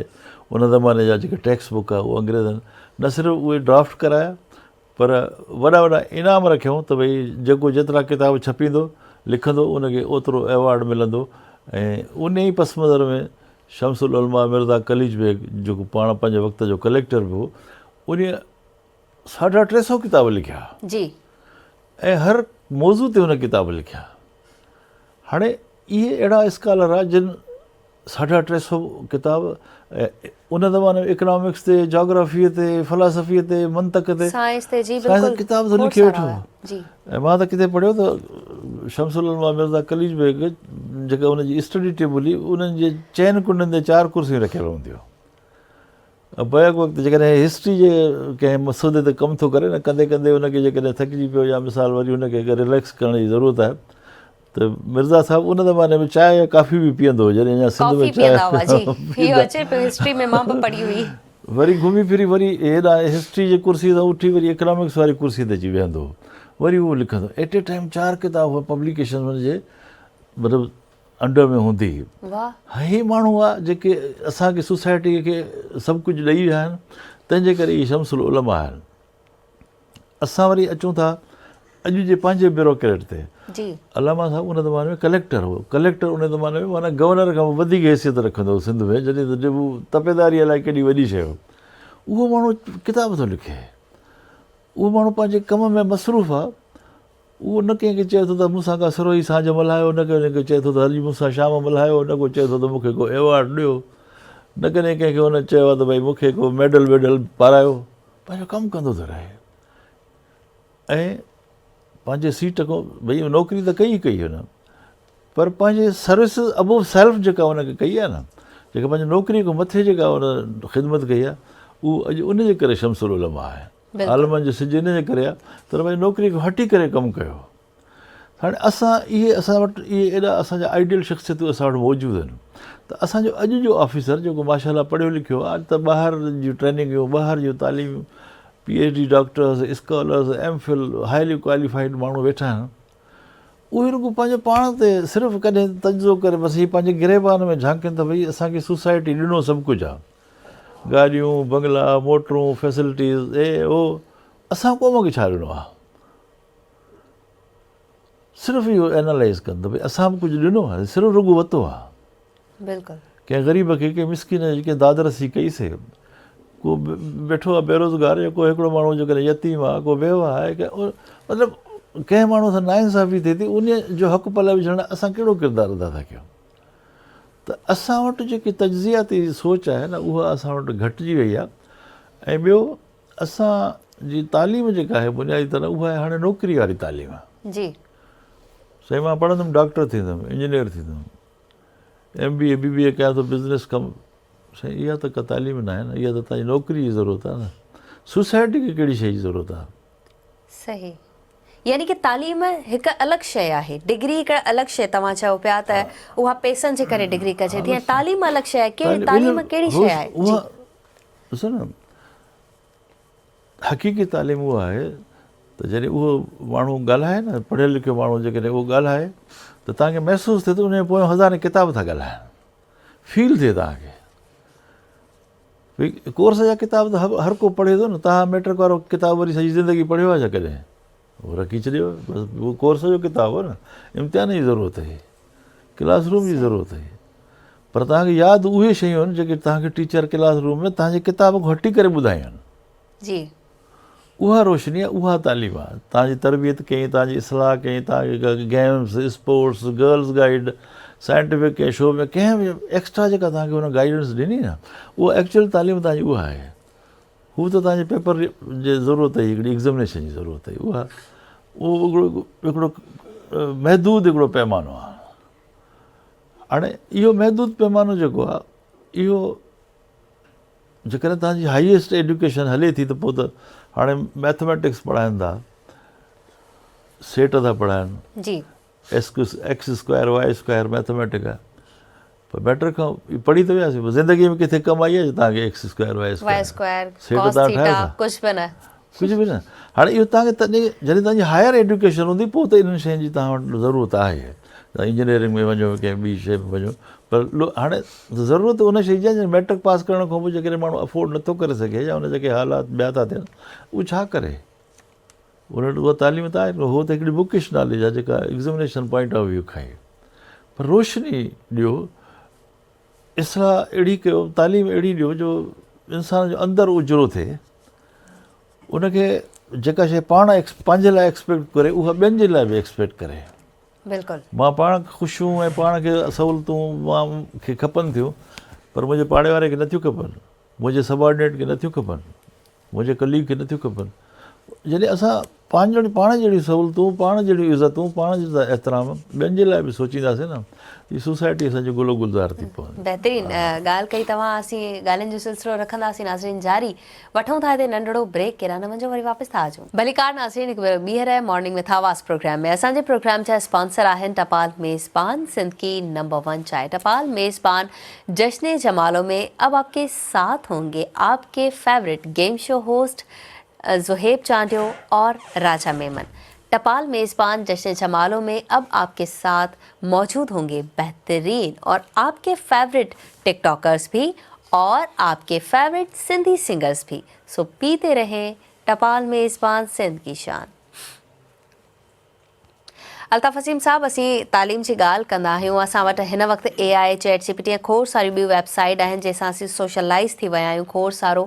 ان زماني جا جيڪي ٽيڪسٽ بڪ آهي اهو انگريزن نه صرف اهي ڊرافٽ ڪرايا پر وڏا وڏا انعام رکيائون ته ڀئي جيڪو جيترا ڪتاب ڇپيندو لکندو ان کي اوترو ايوارڊ ملندو ۽ ان ئي پس منظر ۾ شمس العلماء مرزا قليچ بيگ جيڪو پاڻ پنهنجي وقت جو ڪليڪٽر به هو ان ساڍا ٽي سو ڪتاب لکيا. جي. ۽ هر موضوع تي هن ڪتاب لکيا. هاڻي اهي اهڙا اسڪالر آ جن ساڍا ٽي سو ڪتاب ان زماني ۾ اڪنامڪس تي، جاگرافيء تي، فلاسفيء تي، منطق تي، سائنس تي جي بلڪل ڪتاب ته لکي ويٺو. جي. ۽ مان ته ڪٿي پڙهيو ته شمس العلماء مرزا قليچ بيگ جيڪا ان جي اسٽڊي ٽيبل هئي انهن جي چئن ڪنڊن تي چار ڪرسيون رکيل هونديون. بيڪ وقت جيڪڏهن هسٽري جي ڪنهن مسودي تي ڪم ٿو ڪري نه ڪندي ڪندي ان کي جيڪڏهن ٿڪجي پيو يا مثال وري ان کي رليڪس ڪرڻ جي ضرورت آهي ته مرزا صاحب ان زماني ۾ چانهه يا ڪافي به پيئندو هو جڏهن اڃا سنڌ ۾ چانهه اچي پيو هسٽري ۾ مان به پڙهي هئي وري گهمي ڦري وري هيڏانهن هسٽري جي ڪرسي تان اٿي وري اڪنامڪس واري ڪرسي تي اچي ويهندو هو وري اهو لکندو ايٽ اي ٽائيم چار ڪتاب پبليڪيشن هن جي مطلب انڊر ۾ هوندي هئي. هي ماڻهو هئا جيڪي اسان کي سوسائٽي کي سڀ ڪجهه ڏئي ويا آهن تنهن جي ڪري اهي شمس العلماء آهن. اسان وري اچون ٿا اڄ جي پنهنجي بيوروڪريٽ تي. علامه صاحب ان زماني ۾ ڪليڪٽر هو. ڪليڪٽر ان زماني ۾ معنيٰ گورنر کان به وڌيڪ حيثيت رکندو هو سنڌ ۾ جڏهن ته هو تپيداري الائي ڪيڏي وڏي شيء هو. اهو ماڻهو ڪتاب ٿو لکي. اهو ماڻهو پنهنجي ڪم ۾ مصروف آهي. اهو نه ڪنهن کي چئي ٿو ته مون سان ڪا سروهي سانجهه ملهايو، نه ڪنهن کي چئي ٿو ته هلي مون سان شام ملهايو، نه ڪو چئي ٿو ته مون کي ڪو ايوارڊ ڏيو، نه ڪڏهن ڪنهن کي هن چيو آهي ته ڀئي مون کي ڪو ميڊل ويڊل پارايو. پنهنجو ڪم ڪندو ٿو رهي ۽ پنهنجي سيٽ کان ڀئي نوڪري ته ڪئي ئي ڪئي هن پر پنهنجي سروسز ابو سيلف جيڪا هن کي ڪئي آهي نه جيڪا پنهنجي نوڪري کان مٿي جيڪا هن خدمت ڪئي آهي اهو اڄ ان جي ڪري شمس العلماء آهي. عالمن جو سج ان جي ڪري آهي ته پنهنجي نوڪري کان هٽي ڪري ڪم ڪيو. هاڻي اسان اهي اسان وٽ اهي ايڏا اسان جا آئيڊيل شخصيتون اسان وٽ موجود آهن ته اسان جو اڄ جو آفيسر جيڪو ماشاء الله پڙهيو لکيو آهي اڄ ته ٻاهر جون ٽريننگون ٻاهر جون تعليمون P H D doctors scholars M Phil highly qualified ماڻهو ويٺا آهن اهي رڳو پنهنجو پاڻ تي صرف ڪڏهن تجزو ڪري بس هي پنهنجي گريبان ۾ جهانڪين ته ڀئي اسان کي سوسائٽي ڏنو سڀ ڪجهه آهي گاڏيون، بنگلا، موٽرون، فيسلٽيز، اي او، اسان قوم کي ڇا ڏنو آهي؟ صرف اهو اينالائز ڪن ته ڀئي اسان به ڪجهه ڏنو آهي، صرف رڳو ورتو آهي. بلڪل. ڪنهن غريب کي، ڪنهن مسڪين جي ڪنهن داد رسي ڪئي سي، ڪو ويٺو آهي بيروزگار يا ڪو هڪڙو ماڻهو جيڪڏهن يتيم آهي، ڪو بيوه آهي، مطلب ڪنهن ماڻهو سان ناانصافي ٿئي ٿي، ان جو حق پلئه وجهڻ لاء اسان ڪهڙو ڪردار ادا ٿا ڪيون؟ ته اسان وٽ جيڪي تجزياتي سوچ آهي نه اها اسان وٽ گهٽجي وئي آهي ۽ ٻيو اسان جي تعليم جيڪا آهي بنيادي طرح اها آهي هاڻي نوڪري واري تعليم. جي. سائين مان پڙهندم ڊاڪٽر ٿيندم انجنيئر ٿيندم ايم بي اي بي بي اي ڪيان ٿو بزنس ڪم سائين اها ته ڪا تعليم ناهي نه اها ته تنهنجي نوڪري جي ضرورت آهي نه سوسائٽي کي ڪهڙي شيء جي ضرورت آهي. صحيح يعني ڪه تعليم هڪ الڳ شيء آهي ڊگري هڪ الڳ شيء توهان چئو پيا ته اها پئسن جي ڪري ڊگري ڪجي ٿي ۽ تعليم الڳ شيء آهي ڪهڙي تعليم ڪهڙي شيء آهي جي ڏسو نه حقيقي تعليم اها آهي ته جڏهن اهو ماڻهو ڳالهائي نه پڙهيل لکيو ماڻهو جيڪڏهن اهو ڳالهائي ته توهان کي محسوس ٿئي ته ان جي پويان هزارين ڪتاب ٿا ڳالهائن فيل ٿئي توهان کي ڪورس جا ڪتاب ته هر ڪو پڙهي ٿو نه، توهان ميٽرڪ وارو ڪتاب وري سڄي زندگي پڙهيو آهي ڇا ڪڏهن؟ اهو رکي ڇڏيو بس اهو ڪورس جو ڪتاب هو نه امتحان جي ضرورت هئي ڪلاس روم جي ضرورت هئي پر توهان کي ياد اهي شيون آهن جيڪي توهان کي ٽيچر ڪلاس روم ۾ توهان جي ڪتاب کان هٽي ڪري ٻڌايون آهن. جي. اها روشني آهي اها تعليم آهي توهان جي تربيت ڪئي توهان جي اصلاح ڪئي توهان کي games sports girls guide scientific ڪنهن شعبي ۾ ڪنهن به ايڪسٽرا جيڪا توهان کي هن گائيڊنس ڏني نه اها ايڪچوئل تعليم توهان جي اها آهي هو ته توهان جي پيپر جي ضرورت هئي هڪڙي ايگزامينيشن جي ضرورت هئي اها اهو هڪڙو هڪڙو محدود هڪڙو پيمانو آهي هاڻي اهو محدود پيمانو جيڪو آهي اهو جيڪڏهن توهان جي هائيسٽ ايڊيوڪيشن هلي ٿي ته پوء ته هاڻي ميٿميٽڪس پڙهائن ٿا سيٽ ٿا پڙهائن جي ايڪس اسڪوائر وائي اسڪوائر ميٿميٽڪ آهي پر ميٽرڪ کان پڙهي ته وياسين پر زندگي ۾ ڪٿي ڪم آئي آهي توهان کي ايڪس اسڪوائر وائي اسڪوائر سيٽ توهان ٺاهيو ٿا ڪجهه به نه ڪجهه به نه هاڻي اهو توهان کي تڏهن جڏهن توهان جي هائر ايڊيوڪيشن هوندي پوء ته انهن شين جي توهان وٽ ضرورت آهي توهان انجنيئرنگ ۾ وڃو ڪنهن ٻي شيء ۾ وڃو پر هاڻي ضرورت ان شيء جي آهي ميٽرڪ پاس ڪرڻ کان پوء جيڪڏهن ماڻهو افورڊ نٿو ڪري سگهي يا ان جا ڪي حالات ٻيا ٿا ٿين اهو ڇا ڪري ان وٽ اها تعليم ته آهي پر هو ته هڪڙي بڪش ناليج آهي جيڪا ايگزمنيشن پوائنٽ آف ويو کان آهي پر روشني ڏيو اصلاح اهڙي ڪيو تعليم اهڙي ڏيو جو انسان جو اندر اجرو ٿئي ان کي جيڪا شيء پاڻ پنهنجي لاء ايڪسپيڪٽ ڪري اها ٻين جي لاء به ايڪسپيڪٽ ڪري. بلڪل. مان پاڻ خوشيون ۽ پاڻ کي سهولتون مان کي کپن ٿيون پر منهنجي پاڙي واري کي نٿيون کپن منهنجي سبارڊينيٽ کي نٿيون کپن منهنجي ڪليگ کي نٿيون کپن. جڏهن اسان پنهنجون پاڻ جهڙيون سهولتون، پاڻ جهڙيون عزتون، پاڻ جهڙا احترام ٻين جي لاء به سوچينداسين نه ته هي سوسائٽي اسان جي گل و گلزار ٿي پوندي. بهترين ڳالهه ڪئي توهان اسين ڳالهين جو سلسلو رکنداسين ناظرين جاري وٺون ٿا هتي ننڍڙو بريڪ ڪيڏانهن نه وڃجو وري واپس ٿا اچون. ڀليڪار ناظرين هڪ ڀيرو ٻيهر مارننگ وٿ آواز پروگرام ۾ اسان جي پروگرام جا اسپانسر آهن ٽپال ميزبان سنڌ ڪي نمبر ون چائي ٽپال ميزبان جشن جمالو ۾ اب آپ ڪي ساٿ هونگي آپ ڪي favourite game show host Zohaib Chandio اور راجا ميمن ٽپال ميزبان جشن جمالو ۾ اب آپ ڪي ساٿ موجود هونگي بهترين اور آپ ڪي فيورٽ ٽڪ ٽاڪرز ڀي اور آپ ڪي فيورٽ سنڌي سنگرز ڀي سو پيتي رهين ٽپال ميزبان سنڌ ڪي شان. الطاف وسيم صاحب اسين تعليم جي ڳالهه ڪندا آهيون اسان وٽ هن وقت اي آء چيٽ جي پي ٽي ۽ کوڙ ساريون ٻيون ويب سائيٽ آهن جنهن سان اسين سوشلائز ٿي ويا آهيون کوڙ سارو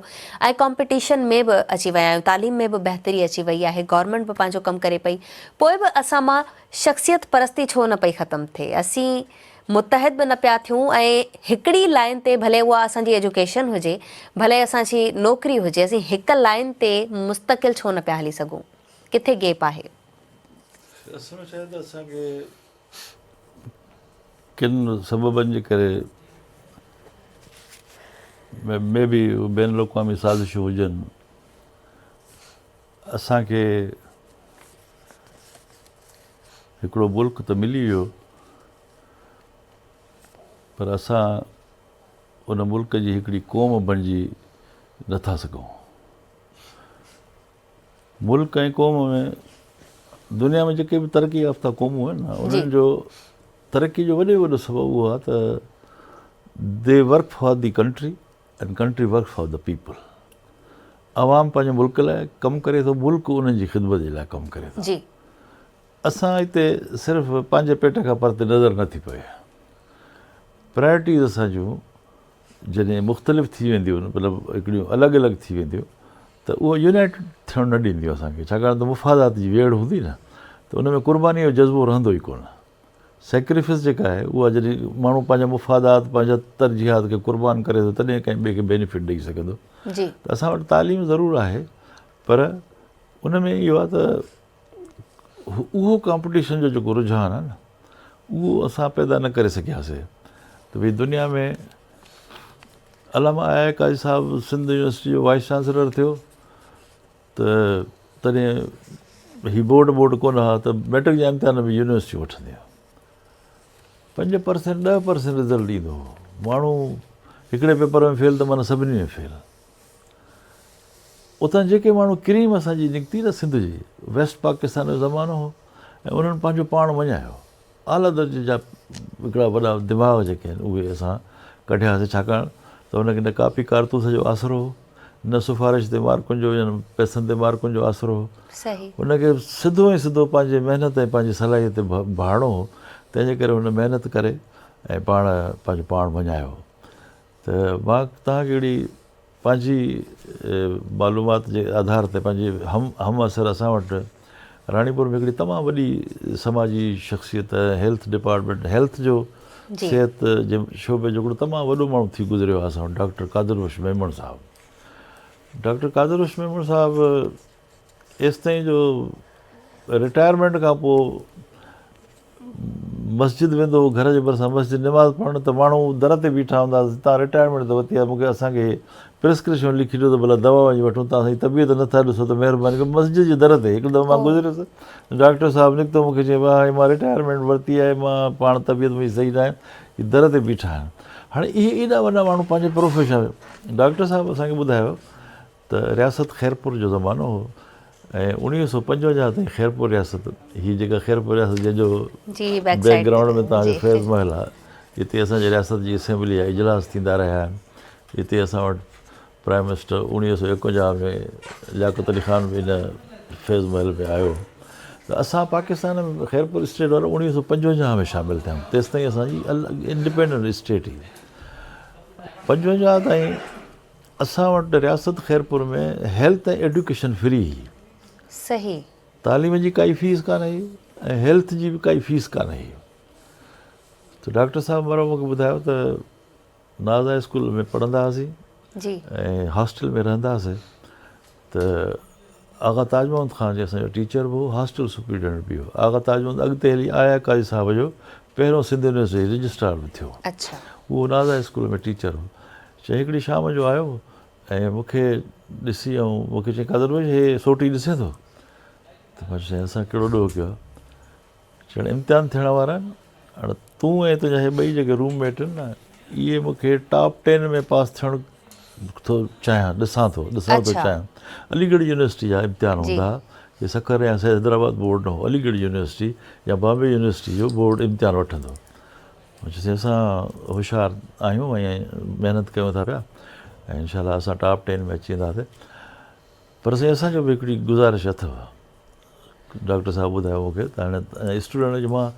۽ ڪامپيٽيشن ۾ به اچي ويا آهيون تعليم ۾ به بهتري اچي وئي آهي گورنمينٽ به پنهنجو ڪم ڪري پئي پوء به اسان مان شخصيت پرستي ڇو نه پئي ختم ٿئي اسين متحد به نه پيا ٿيون ۽ هڪڙي لائين تي ڀلي اها اسان جي ايجوڪيشن هجي ڀلي اسان جي نوڪري هجي اسين هڪ لائين تي مستقل ڇو نه پيا هلي سگهون ڪٿي گيپ آهي. اصل ۾ شايد اسان کي ڪن سببن جي ڪري مي بي بين الاقوامي سازشون هجن اسان کي هڪڙو ملڪ ته ملي ويو پر اسان ان ملڪ جي هڪڙي قوم بڻجي نٿا سگهون. ملڪ ۽ قوم ۾ دنيا ۾ جيڪي به ترقي يافته قومون آهن نه انهن جو ترقي جو وڏي وڏو سبب اهو آهي ته the work for the country and country work for the people عوام پنهنجي ملڪ لاء ڪم ڪري ٿو ملڪ انهن جي خدمت جي لاء ڪم ڪري ٿو جي اسان هتي صرف پنهنجي پيٽ کان پرتي نظر نٿي پوي پرائرٽيز اسان جون جڏهن مختلف ٿي وينديون مطلب هڪڙيون الڳ الڳ ٿي وينديون ته اهو يونائيٽڊ ٿيڻ نه ڏينديون اسان کي ڇاڪاڻ ته مفادات جي ويڙهه هوندي نه ته ان ۾ قرباني جو جذبو رهندو ئي ڪونه سيڪريفس جيڪا آهي اها جڏهن ماڻهو پنهنجا مفادات پنهنجا ترجيحات کي قربان ڪري ٿو تڏهن ڪنهن ٻئي کي بينيفٽ ڏئي سگهندو جي ته اسان وٽ تعليم ضرور آهي پر ان ۾ اهو آهي ته اهو ڪامپٽيشن جو جيڪو رجحان آهي نه اهو اسان پيدا نه ڪري سگهياسي ته ڀئي دنيا ۾ علامه آء آء قاضي صاحب سنڌ يونيورسٽي جو وائيس چانسلر ٿيو ته تڏهن هي بورڊ بورڊ ڪونه ها ته ميٽرڪ جا امتحان به يونيورسٽي وٺندي هئي 5% 10% رزلٽ ايندو هو ماڻهو هڪڙي پيپر ۾ فيل ته معنيٰ سڀني ۾ فيل اتان جيڪي ماڻهو ڪريم اسان جي نڪتي نه سنڌ جي ويسٽ پاڪستان جو زمانو هو ۽ انهن پنهنجو پاڻ مڃايو اعليٰ درجي جا هڪڙا وڏا دماغ جيڪي آهن اهي اسان ڪڍياسي ڇاڪاڻ ته ان کي نه ڪاپي ڪارتوس جو آسرو هو نه سفارش تي مارڪن جو يا پئسن تي مارڪن جو آسرو هو. هن کي سڌو ۽ سڌو پنهنجي محنت ۽ پنهنجي صلاحيت تي ڀاڙڻو هو، تنهن جي ڪري هن محنت ڪري ۽ پاڻ پنهنجو پاڻ مڃايو. ته مان توهان کي اهڙي پنهنجي معلومات جي آڌار تي پنهنجي هم همعصر اسان وٽ راڻيپور ۾ هڪڙي تمام وڏي سماجي شخصيت هيلٿ ڊپارٽمينٽ هيلٿ جو صحت جي شعبي جو هڪڙو تمام وڏو ماڻهو ٿي گذريو آهي اسان وٽ ڊاڪٽر قادر بخش ميمڻ صاحب ڊاڪٽر قادر بخش ميمڻ صاحب ايستائين جو رٽائرمينٽ کان پوء مسجد ويندو هو گهر جي ڀرسان مسجد نماز پڙهڻ ته ماڻهو در تي بيٺا هوندا هئا تان رٽائرمينٽ ته ورتي آهي مونکي اسان کي پرسڪرپشن لکي ڏيو ته ڀلا دوا وڃي وٺون تان اسان جي طبيعت نٿا ڏسو ته مهرباني ڪري مسجد جي در تي هڪ دفعو مان گذريس ڊاڪٽر صاحب نڪتو مونکي چيائين ڀاء مان رٽائرمينٽ ورتي آهي مان پاڻ طبيعت منهنجي صحيح ناهي هي در تي بيٺا آهن هاڻي اهي ايڏا وڏا ماڻهو پنهنجي پروفيشن ڊاڪٽر صاحب اسان کي ٻڌايو ته رياست خيرپور جو زمانو هو ۽ 1955 تائين خيرپور رياست هي جيڪا خيرپور رياست جنهن جو بيڪ گرائونڊ ۾ توهان جو فيض محل آهي جتي اسان جي رياست جي اسيمبلي جا اجلاس ٿيندا رهيا آهن جتي اسان وٽ پرائم منسٽر 1951 ۾ لياقت علي خان به هن فيض محل ۾ آيو ته اسان پاڪستان ۾ خيرپور اسٽيٽ وارا 1955 ۾ شامل ٿيا تيستائين اسان جي انڊيپينڊنٽ اسٽيٽ هئي 55 تائين اسان وٽ رياست خيرپور ۾ هيلٿ ۽ ايڊيوڪيشن فري هئي. صحيح. تعليم جي ڪائي فيس ڪانه هئي ۽ هيلٿ جي به ڪائي فيس ڪانه هئي. ته ڊاڪٽر صاحب مرحوم مون کي ٻڌايو ته ناز هاء اسڪول ۾ پڙهندا هئاسين جي ۽ هاسٽل ۾ رهندا هئاسين ته آغا تاج محمد خان جي اسان جو ٽيچر به هو هاسٽل سپرنٽينڊنٽ به هو. آغا تاج محمد اڳتي هلي آء آء قاضي صاحب جو پهريون سنڌ يونيورسٽي جو رجسٽرار به ٿيو. اڇا. اهو ناز هاء اسڪول ۾ ٽيچر هو. چيائين هڪڙي شام جو آيو ۽ مون کي ڏسي ۽ مون کي چيائين قادر بخش هي سوٽي ڏسين ٿو؟ ته مان چيو سائين اسان ڪهڙو ڏوهه ڪيو آهي؟ چيائين امتحان ٿيڻ وارا آهن هاڻي تون ۽ تنهنجا هي ٻئي جيڪي روم ميٽ آهن نه اهي مون کي ٽاپ ٽين ۾ پاس ٿيڻ ٿو چاهيان ڏسان ٿو ڏسڻ ٿو چاهيان علي ڳڙهه يونيورسٽي جا امتحان هوندا هئا هي سکر يا حيدرآباد بورڊ نه هو علي ڳڙهه يونيورسٽي يا بامبي يونيورسٽي جو بورڊ امتحان وٺندو هو چيس اسان هوشيار آهيون ۽ محنت ڪيون ٿا پيا ۽ انشاء الله اسان ٽاپ ٽين ۾ اچي وينداسين پر سائين اسان جو به هڪڙي گذارش اٿو ڊاڪٽر صاحب ٻڌايو مون کي ته هاڻي اسٽوڊنٽ جو مان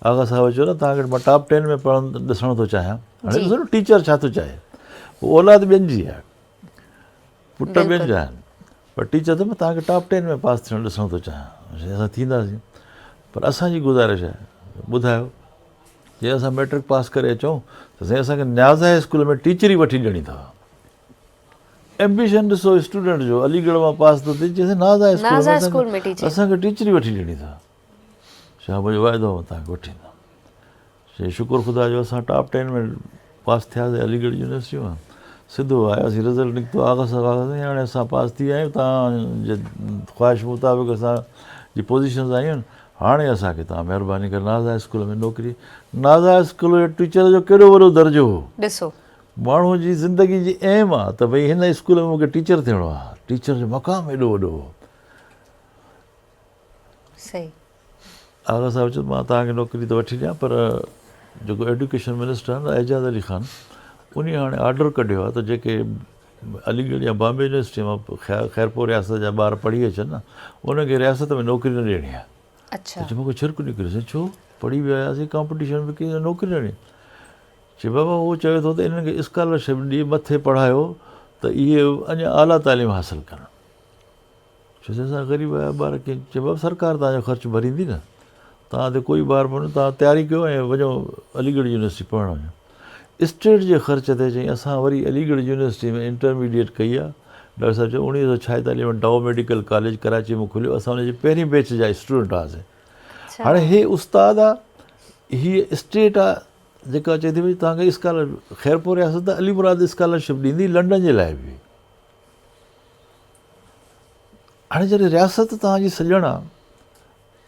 آغا صاحب چيو نه توهان کي مان ٽاپ ٽين ۾ پڙهڻ ڏسڻ ٿو چاهيان هاڻي ڏسو نه ٽيچر ڇا ٿو چاهي اولاد ٻين جي آهي پٽ ٻين جا آهن پر ٽيچر ته مان توهان کي ٽاپ ٽين ۾ پاس ٿيڻ ڏسڻ ٿو چاهيان اسان ٿينداسين پر اسان جي گذارش آهي ٻڌايو جي اسان ميٽرڪ پاس ڪري اچون ته سائين اسان کي نياز هاء اسڪول ۾ ٽيچر ئي وٺي ڏيڻي اٿو ايمبيشن ڏسو اسٽوڊنٽ جو علي ڳڙهه مان پاس ٿو ٿئي چيس ناز هاء اسڪول ۾ اسان کي ٽيچر ئي وٺي ڏيڻي اٿو شاهه منهنجو واعدو آهي توهان کي وٺي ڏيندم چي شڪر خدا جو اسان ٽاپ ٽين ۾ پاس ٿياسي علي ڳڙهه يونيورسٽي مان سڌو آياسين رزلٽ نڪتو آغا صاحب آغا سائين هاڻي اسان پاس ٿي ويا آهيون توهان جي خواهش مطابق اسان جي پوزيشنز آيون آهن هاڻي اسان کي توهان مهرباني ڪري ناز هاء اسڪول ۾ نوڪري ناز هاء اسڪول جو ٽيچر جو ڪيڏو وڏو درجو هو ڏسو ماڻهو جي زندگي جي ايم آ ته ڀئي هن اسڪول ۾ مونکي ٽيچر ٿيڻو آ ٽيچر جو مقام ايڏو وڏو هو صحيح. آغا صاحب چيو ته مان توهان کي نوڪري ته وٺي ڏيان پر جيڪو ايڊيوڪيشن منسٽر آهي نه اعجاز علي خان انهي هاڻي آرڊر ڪڍيو آهي ته جيڪي علي ڳڙهه يا بامبي يونيورسٽي مان خيرپور رياست جا ٻار پڙهي اچن نه انهن کي رياست ۾ نوڪري نه ڏيڻي آهي. اڇا. ته مون کي ڇرڪ نڪريو سائين ڇو پڙهي به آياسين ڪامپٽيشن به ڪئي نوڪري نه ڏيڻي چي بابا هو چوي ٿو ته انهن کي اسڪالرشپ ڏئي مٿي پڙهايو ته اهي اڃا اعليٰ تعليم حاصل ڪن. چيو سائين اسان غريب آهيان ٻار ڪيئن چيو بابا سرڪار توهان جو خرچ ڀريندي نه توهان تي ڪوئي بار ڪونهي توهان تياري ڪيو ۽ وڃو علي ڳڙهه يونيورسٽي پڙهڻ وڃو اسٽيٽ جي خرچ تي چيائين اسان وري علي ڳڙهه يونيورسٽي ۾ انٽرميڊيٽ ڪئي آهي ڊاڪٽر صاحب چيو 1946 ۾ ڊائو ميڊيڪل ڪاليج ڪراچي ۾ کليو اسان ان جي پهرين بيچ جا اسٽوڊنٽ هئاسين هاڻي هي استاد آ هي اسٽيٽ آ جيڪا چئي ٿي ڀئي توهان کي اسڪالر خيرپور رياست علي مراد اسڪالرشپ ڏيندي لنڊن جي لاء به هاڻي جڏهن رياست توهان جي سڄڻ آ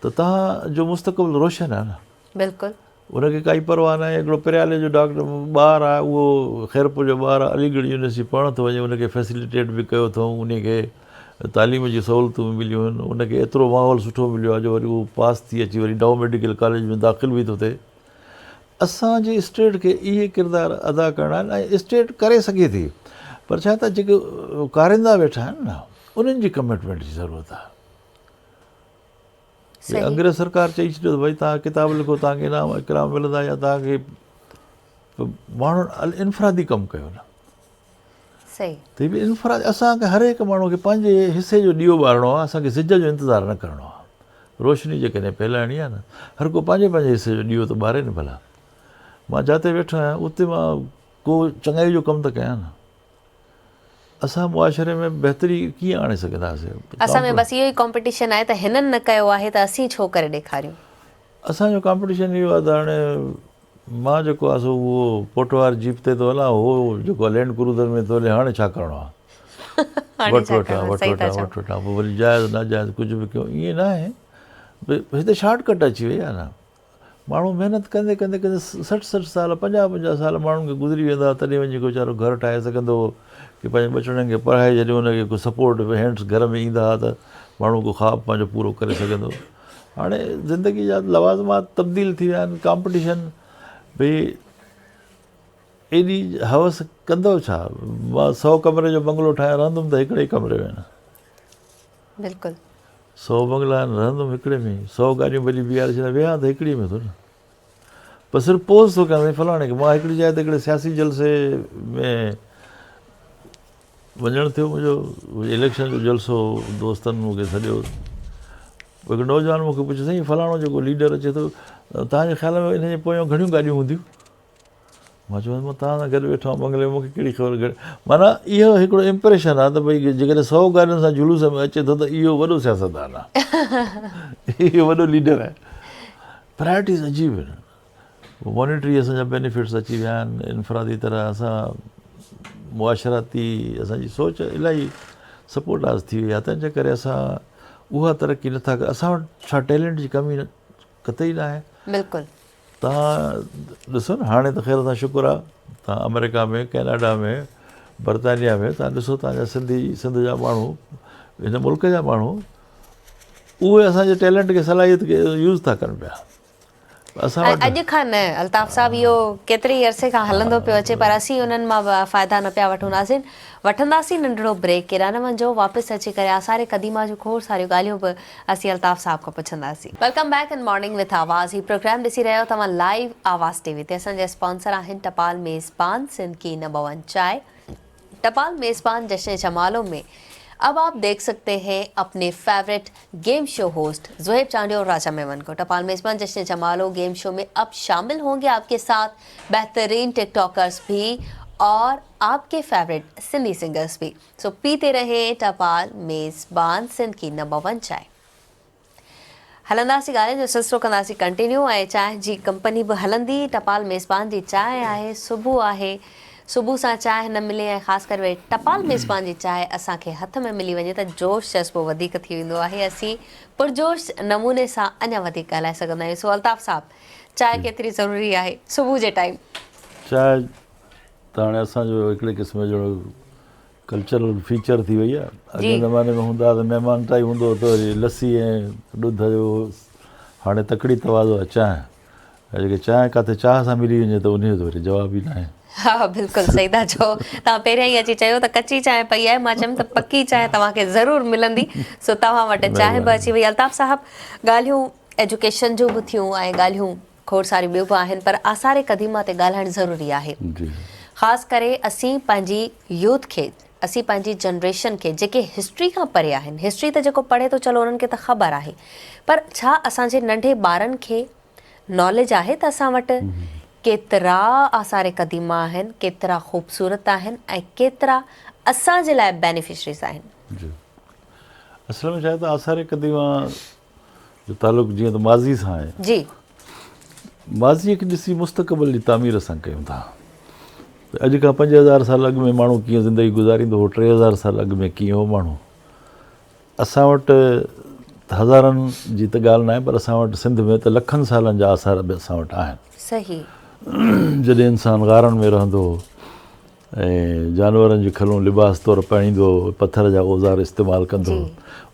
ته توهان جو مستقبل روشن آ نه. بلڪل. ان کي ڪائي پرواهه ناهي هڪڙو پريالي جو ڊاڪٽر ٻار آ اهو خيرپور جو ٻار آ علي ڳڙهه يونيورسٽي پڙهڻ ٿو وڃي ان کي فيسليٽيٽ به ڪيو اٿئون ان کي تعليم جون سهولتون به مليون آهن ان کي ايترو ماحول سٺو مليو آ جو وري اهو پاس ٿي اچي وري ڊائو ميڊيڪل ڪاليج ۾ داخل به ٿو ٿئي اسان جي اسٽيٽ کي اهي ڪردار ادا ڪرڻا آهن ۽ اسٽيٽ ڪري سگهي ٿي. پر ڇا ته جيڪي ڪارندا ويٺا آهن نه انهن جي ڪمٽمينٽ جي ضرورت آهي. انگريز سرڪار چئي ڇڏيو ته ڀائي توهان ڪتاب لکو توهان کي انعام اڪرام ملندا يا توهان کي ماڻهن انفرادي ڪم ڪيو نه. صحيح. ته به انفرادي اسان کي هر هڪ ماڻهو کي پنهنجي حصي جو ڏيئو ٻارڻو آهي اسان کي سج جو انتظار نه ڪرڻو آهي. روشني جيڪڏهن ڦهلائڻي آهي نه هر ڪو پنهنجي پنهنجي حصي جو ڏيئو ته ٻاري نه ڀلا. مان جاتي ويٺو آهيان اتي مان ڪو چڱائي جو ڪم ته ڪيان نه. اسان معاشري ۾ بهتري ڪيئن آڻي سگهنداسين؟ اسان ۾ بس اهو ئي ڪامپيٽيشن آهي ته هنن نه ڪيو آهي ته اسين ڇو ڪري ڏيکاريون. اسان جو ڪامپيٽيشن اهو آهي ته هاڻي مان جيڪو آهي سو اهو پوٽوار جيپ تي ٿو هلان هو جيڪو آهي لينڊ ڪروزر ۾ ٿو هلي هاڻي ڇا ڪرڻو آهي. هاڻي وٺ ڇا وٺان ڪرڻو آهي وٺ صحيح ٿا وٺان چئو. وٺ وٺان پوء وري جائز ناجائز ڪجهه به ڪيون ائين ناهي هتي شارٽ ڪٽ اچي وئي آهي نه. ماڻهو محنت ڪندي ڪندي ڪندي 60 60 سال 50 50 سال ماڻهن کي گذري ويندا تڏهن وڃي ڪو ويچارو گهر ٺاهي سگهندو هو ڪي پنهنجي ٻچڙن کي پڙهائي جڏهن ان کي ڪو سپورٽ هينڊس گهر ۾ ايندا هئا ته ماڻهو ڪو خواب پنهنجو پورو ڪري سگهندو هو هاڻي زندگي جا لوازمات تبديل ٿي ويا آهن ڪامپٽيشن ڀئي ايڏي حوس ڪندو ڇا مان سو ڪمري جو بنگلو ٺاهيان رهندم ته هڪڙي ڪمري ۾ نه بلڪل. سو بنگلا آهن رهندم هڪڙي ۾ ئي، سو گاڏيون ڀلي بيهاري ڇڏيان ويهان ته هڪڙي ۾ ٿو نه. پر صرف پوز ٿو ڪيان سائين فلاڻي کي مان هڪڙي جاء تي هڪڙي سياسي جلسي ۾ وڃڻ ٿيو منهنجو اليڪشن جو جلسو هو دوستن مون کي سڏيو هڪ نوجوان مون کي پڇيو سائين فلاڻو جيڪو ليڊر اچي ٿو توهان جي خيال ۾ ان جي پويان گهڻيون گاڏيون هونديون؟ مان چيومانس مان توهان سان گڏ ويٺو آهيان بنگلي ۾ مون کي ڪهڙي خبر گهڻي معنيٰ اهو هڪڙو امپريشن آهي ته ڀئي جيڪڏهن سو گاڏين سان جلوس ۾ اچي ٿو ته اهو وڏو سياستدان آهي اهو وڏو ليڊر آهي پرائرٽيز عجيب آهن مانيٽري اسان جا بينيفٽس اچي ويا آهن انفرادي طرح اسان معاشرتي اسان جي سوچ الاهي سپورٽاز ٿي وئي آهي تنهن جي ڪري اسان اها ترقي نٿا ڪري اسان وٽ ڇا ٽيلنٽ جي ڪمي قطعي ناهي بلڪل توهان ڏسو نه هاڻي ته خير سان شڪر آ توهان آمريڪا ۾ ڪئناڊا ۾ برطانيا ۾ توهان ڏسو توهان جا سنڌي سنڌ جا ماڻهو هن ملڪ جا ماڻهو اهي اسان جي ٽيلنٽ کي صلاحيت کي يوز ٿا ڪن پيا اسان وٽ اڄ کان نه الطاف صاحب اهو ڪيتري ئي عرصي کان هلندو پيو اچي پر اسين انهن مان فائدا نه پيا وٺون ناظرين وٺنداسين ننڍڙو بريڪ ڪيڏانهن نه وڃجو واپس اچي ڪري آثار قديمه جون کوڙ ساريون ڳالهيون به اسين الطاف صاحب کان پڇنداسين. Welcome back in morning with Awaz he programme ڏسي رهيا آهيو توهان لائيو آواز ٽي وي تي اسان جا اسپانسر آهن ٽپال ميزبان سنڌ ڪي نمبر ون چائي ٽپال ميزبان جشن جمالو ۾ اب آپ ديک سڪتي هين اپني favourite game show host Zohaib Chandio اور راجا ميمن کو ٽپال ميزبان جشن جمالو گيم شو ۾ اب شامل هونگي آپ ڪي ساٿ بهترين ٽڪ ٽاڪرز ڀي اور آپ ڪي فيورٽ سنڌي سنگرز ڀي سو پيتي رهين ٽپال ميزبان سنڌ ڪي نمبر ون چانهه. هلنداسين ڳالهين جو سلسلو ڪنداسين ڪنٽينيو ۽ چانهه جي ڪمپني به هلندي ٽپال ميزبان جي چانهه آهي صبح آهي صبح سان چانهه نه ملي ۽ خاص ڪري وري ٽپال ميزبان جي چانهه اسان کي هٿ ۾ ملي وڃي ته جوش جذبو وڌيڪ ٿي ويندو آهي اسين پرجوش نموني سان اڃا وڌيڪ ڳالهائي سگهندا آهيون سو الطاف صاحب چانهه ڪيتري ضروري آهي صبح جي ٽائيم. چانهه ته هاڻي اسان جو هڪڙي قسم جو ڪلچرل فيچر ٿي وئي آهي. اڳئين زماني ۾ هوندا هئا ته مهمان ٽائي هوندو هو ته وري لسي ۽ ڏڌ جو هاڻي تڪڙي توازو آهي چانهه ۽ جيڪي چانهه ڪاٿي چاهه سان ملي وڃي ته انهي جو ته وري جواب ئي ناهي. ها بلڪل صحيح ٿا چئو توهان پهريان ئي اچي چيو ته ڪچي چانهه پئي آهي مان چيم ته پڪي چانهه توهان کي ضرور ملندي سو توهان وٽ چانهه به اچي وئي الطاف صاحب ڳالهيون ايجوڪيشن جون به ٿيون ۽ ڳالهيون کوڙ ساريون ٻيون به آهن پر آثار قديمه تي ڳالهائڻ ضروري آهي. خاص ڪري اسين پنهنجي يوٿ کي، اسين پنهنجي جنريشن کي جيڪي هسٽري کان پري آهن، هسٽري ته جيڪو پڙهي ٿو چلو انهن کي ته خبر آهي پر ڇا اسان جي ننڍي ٻارن کي ناليج آهي ته اسان وٽ ڪيترا آثار قديمه آهن، ڪيترا خوبصورت آهن ۽ ڪيترا اسان جي لاء بينيفشريز آهن. جي اصل ۾ ڇا آهي ته آثار قديمه جو تعلق جيئن ته ماضي سان آهي. جي. ماضيء کي ڏسي مستقبل جي تعمير اسان ڪيون ٿا. ته اڄ کان 5000 سال اڳ ۾ ماڻهو ڪيئن زندگي گذاريندو هو، 3000 سال اڳ ۾ ڪيئن هو ماڻهو. اسان وٽ هزارن جي ته ڳالهه ناهي پر اسان وٽ سنڌ ۾ ته لکن سالن جا آثار به اسان وٽ آهن. صحيح. جڏهن انسان غارن ۾ رهندو هو ۽ جانورن جون کلون لباس طور پهريندو هو، پٿر جا اوزار استعمال ڪندو هو.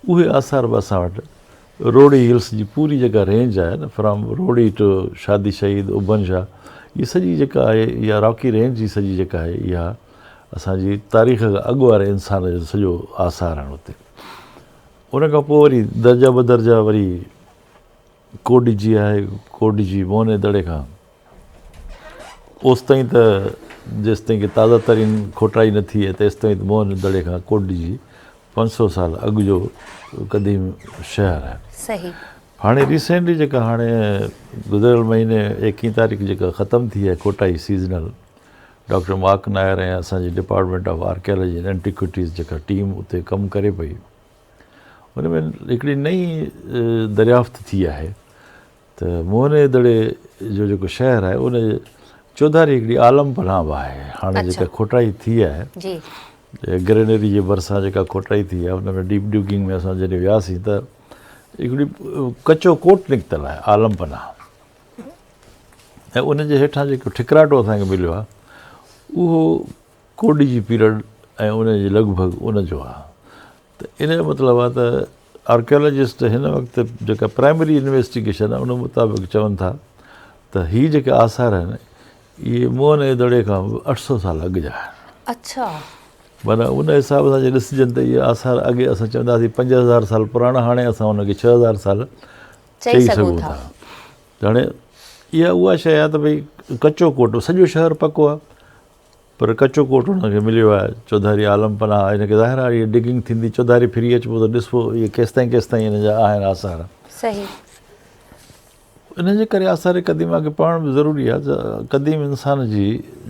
اهي آثار به اسان وٽ روهڙي هلس جي پوري جيڪا رينج آهي نه فرام روهڙي ٽو شادي شهيد اڀن شاهه هي سڄي جيڪا آهي اها راڪي رينج جي سڄي جيڪا آهي اها اسان جي تاريخ کان اڳ واري انسان جو سڄو آثار آهن اتي. ان کان پوء وري درجا بدرجا وري ڪوٽ ڏجي آهي، ڪوٽ ڏجي موهن جي دڙي کان اوستائين ته جيستائين ڪي تازه ترين کوٽائي نه ٿي آهي تيستائين ته موهن جي دڙي کان ڪوٽ ڏجي 500 سال اڳ جو قديم شهر آهي. صحيح. هاڻي ريسينٽلي جيڪا هاڻي گذريل مهيني ايڪيهين تاريخ جيڪا ختم ٿي آهي کوٽائي سيزنل ڊاڪٽر مارڪ نائر ۽ اسان جي department of archaeology and antiquities جيڪا ٽيم اتي ڪم ڪري پئي ان ۾ هڪڙي نئين دريافت ٿي آهي ته موهن جي دڙي جو جيڪو شهر آهي ان جي چوڌاري هڪڙي عالم پناهه به آهي هاڻي جيڪا کوٽائي ٿي آهي جي گرينري جي ڀرسان جيڪا کوٽائي ٿي آهي ان ۾ ڊيپ ڊگنگ ۾ اسان جڏهن وياسين ته هڪڙي ڪچو ڪوٽ نڪتل آهي عالم پناهه ۽ ان جي هيٺان جيڪو ٺڪراٽو اسان کي مليو آهي اهو ڪوڏي جي پيرڊ ۽ ان جي لڳ ڀڳ ان جو آهي ته ان جو مطلب آهي ته آرڪيالاجسٽ هن وقت جيڪا پرائمري انويسٽيگيشن آهي ان مطابق چون ٿا ته هي جيڪي آثار آهن اهي موهن جي دڙي کان به 800 سال اڳ جا آهن. اڇا. معنيٰ ان حساب سان جي ڏسجن ته اهي آثار اڳي اسان چوندا هئاسين 5000 سال پراڻا هاڻي اسان ان کي 6000 سال چئي سگهون ٿا. ته هاڻي اها اها شيء آهي ته ڀئي ڪچو ڪوٽ سڄو شهر پڪو آهي پر ڪچو ڪوٽ هن کي مليو آهي چوڌاري عالم پناهه هن کي ظاهر آهي ڊگنگ ٿيندي چوڌاري ڦري اچبو ته ڏسبو اهي ڪيستائين ڪيستائين هن جا آهن آثار. صحيح. ان جي ڪري آثار قديمه کي پڙهڻ به ضروري آهي ته قديم انسان جي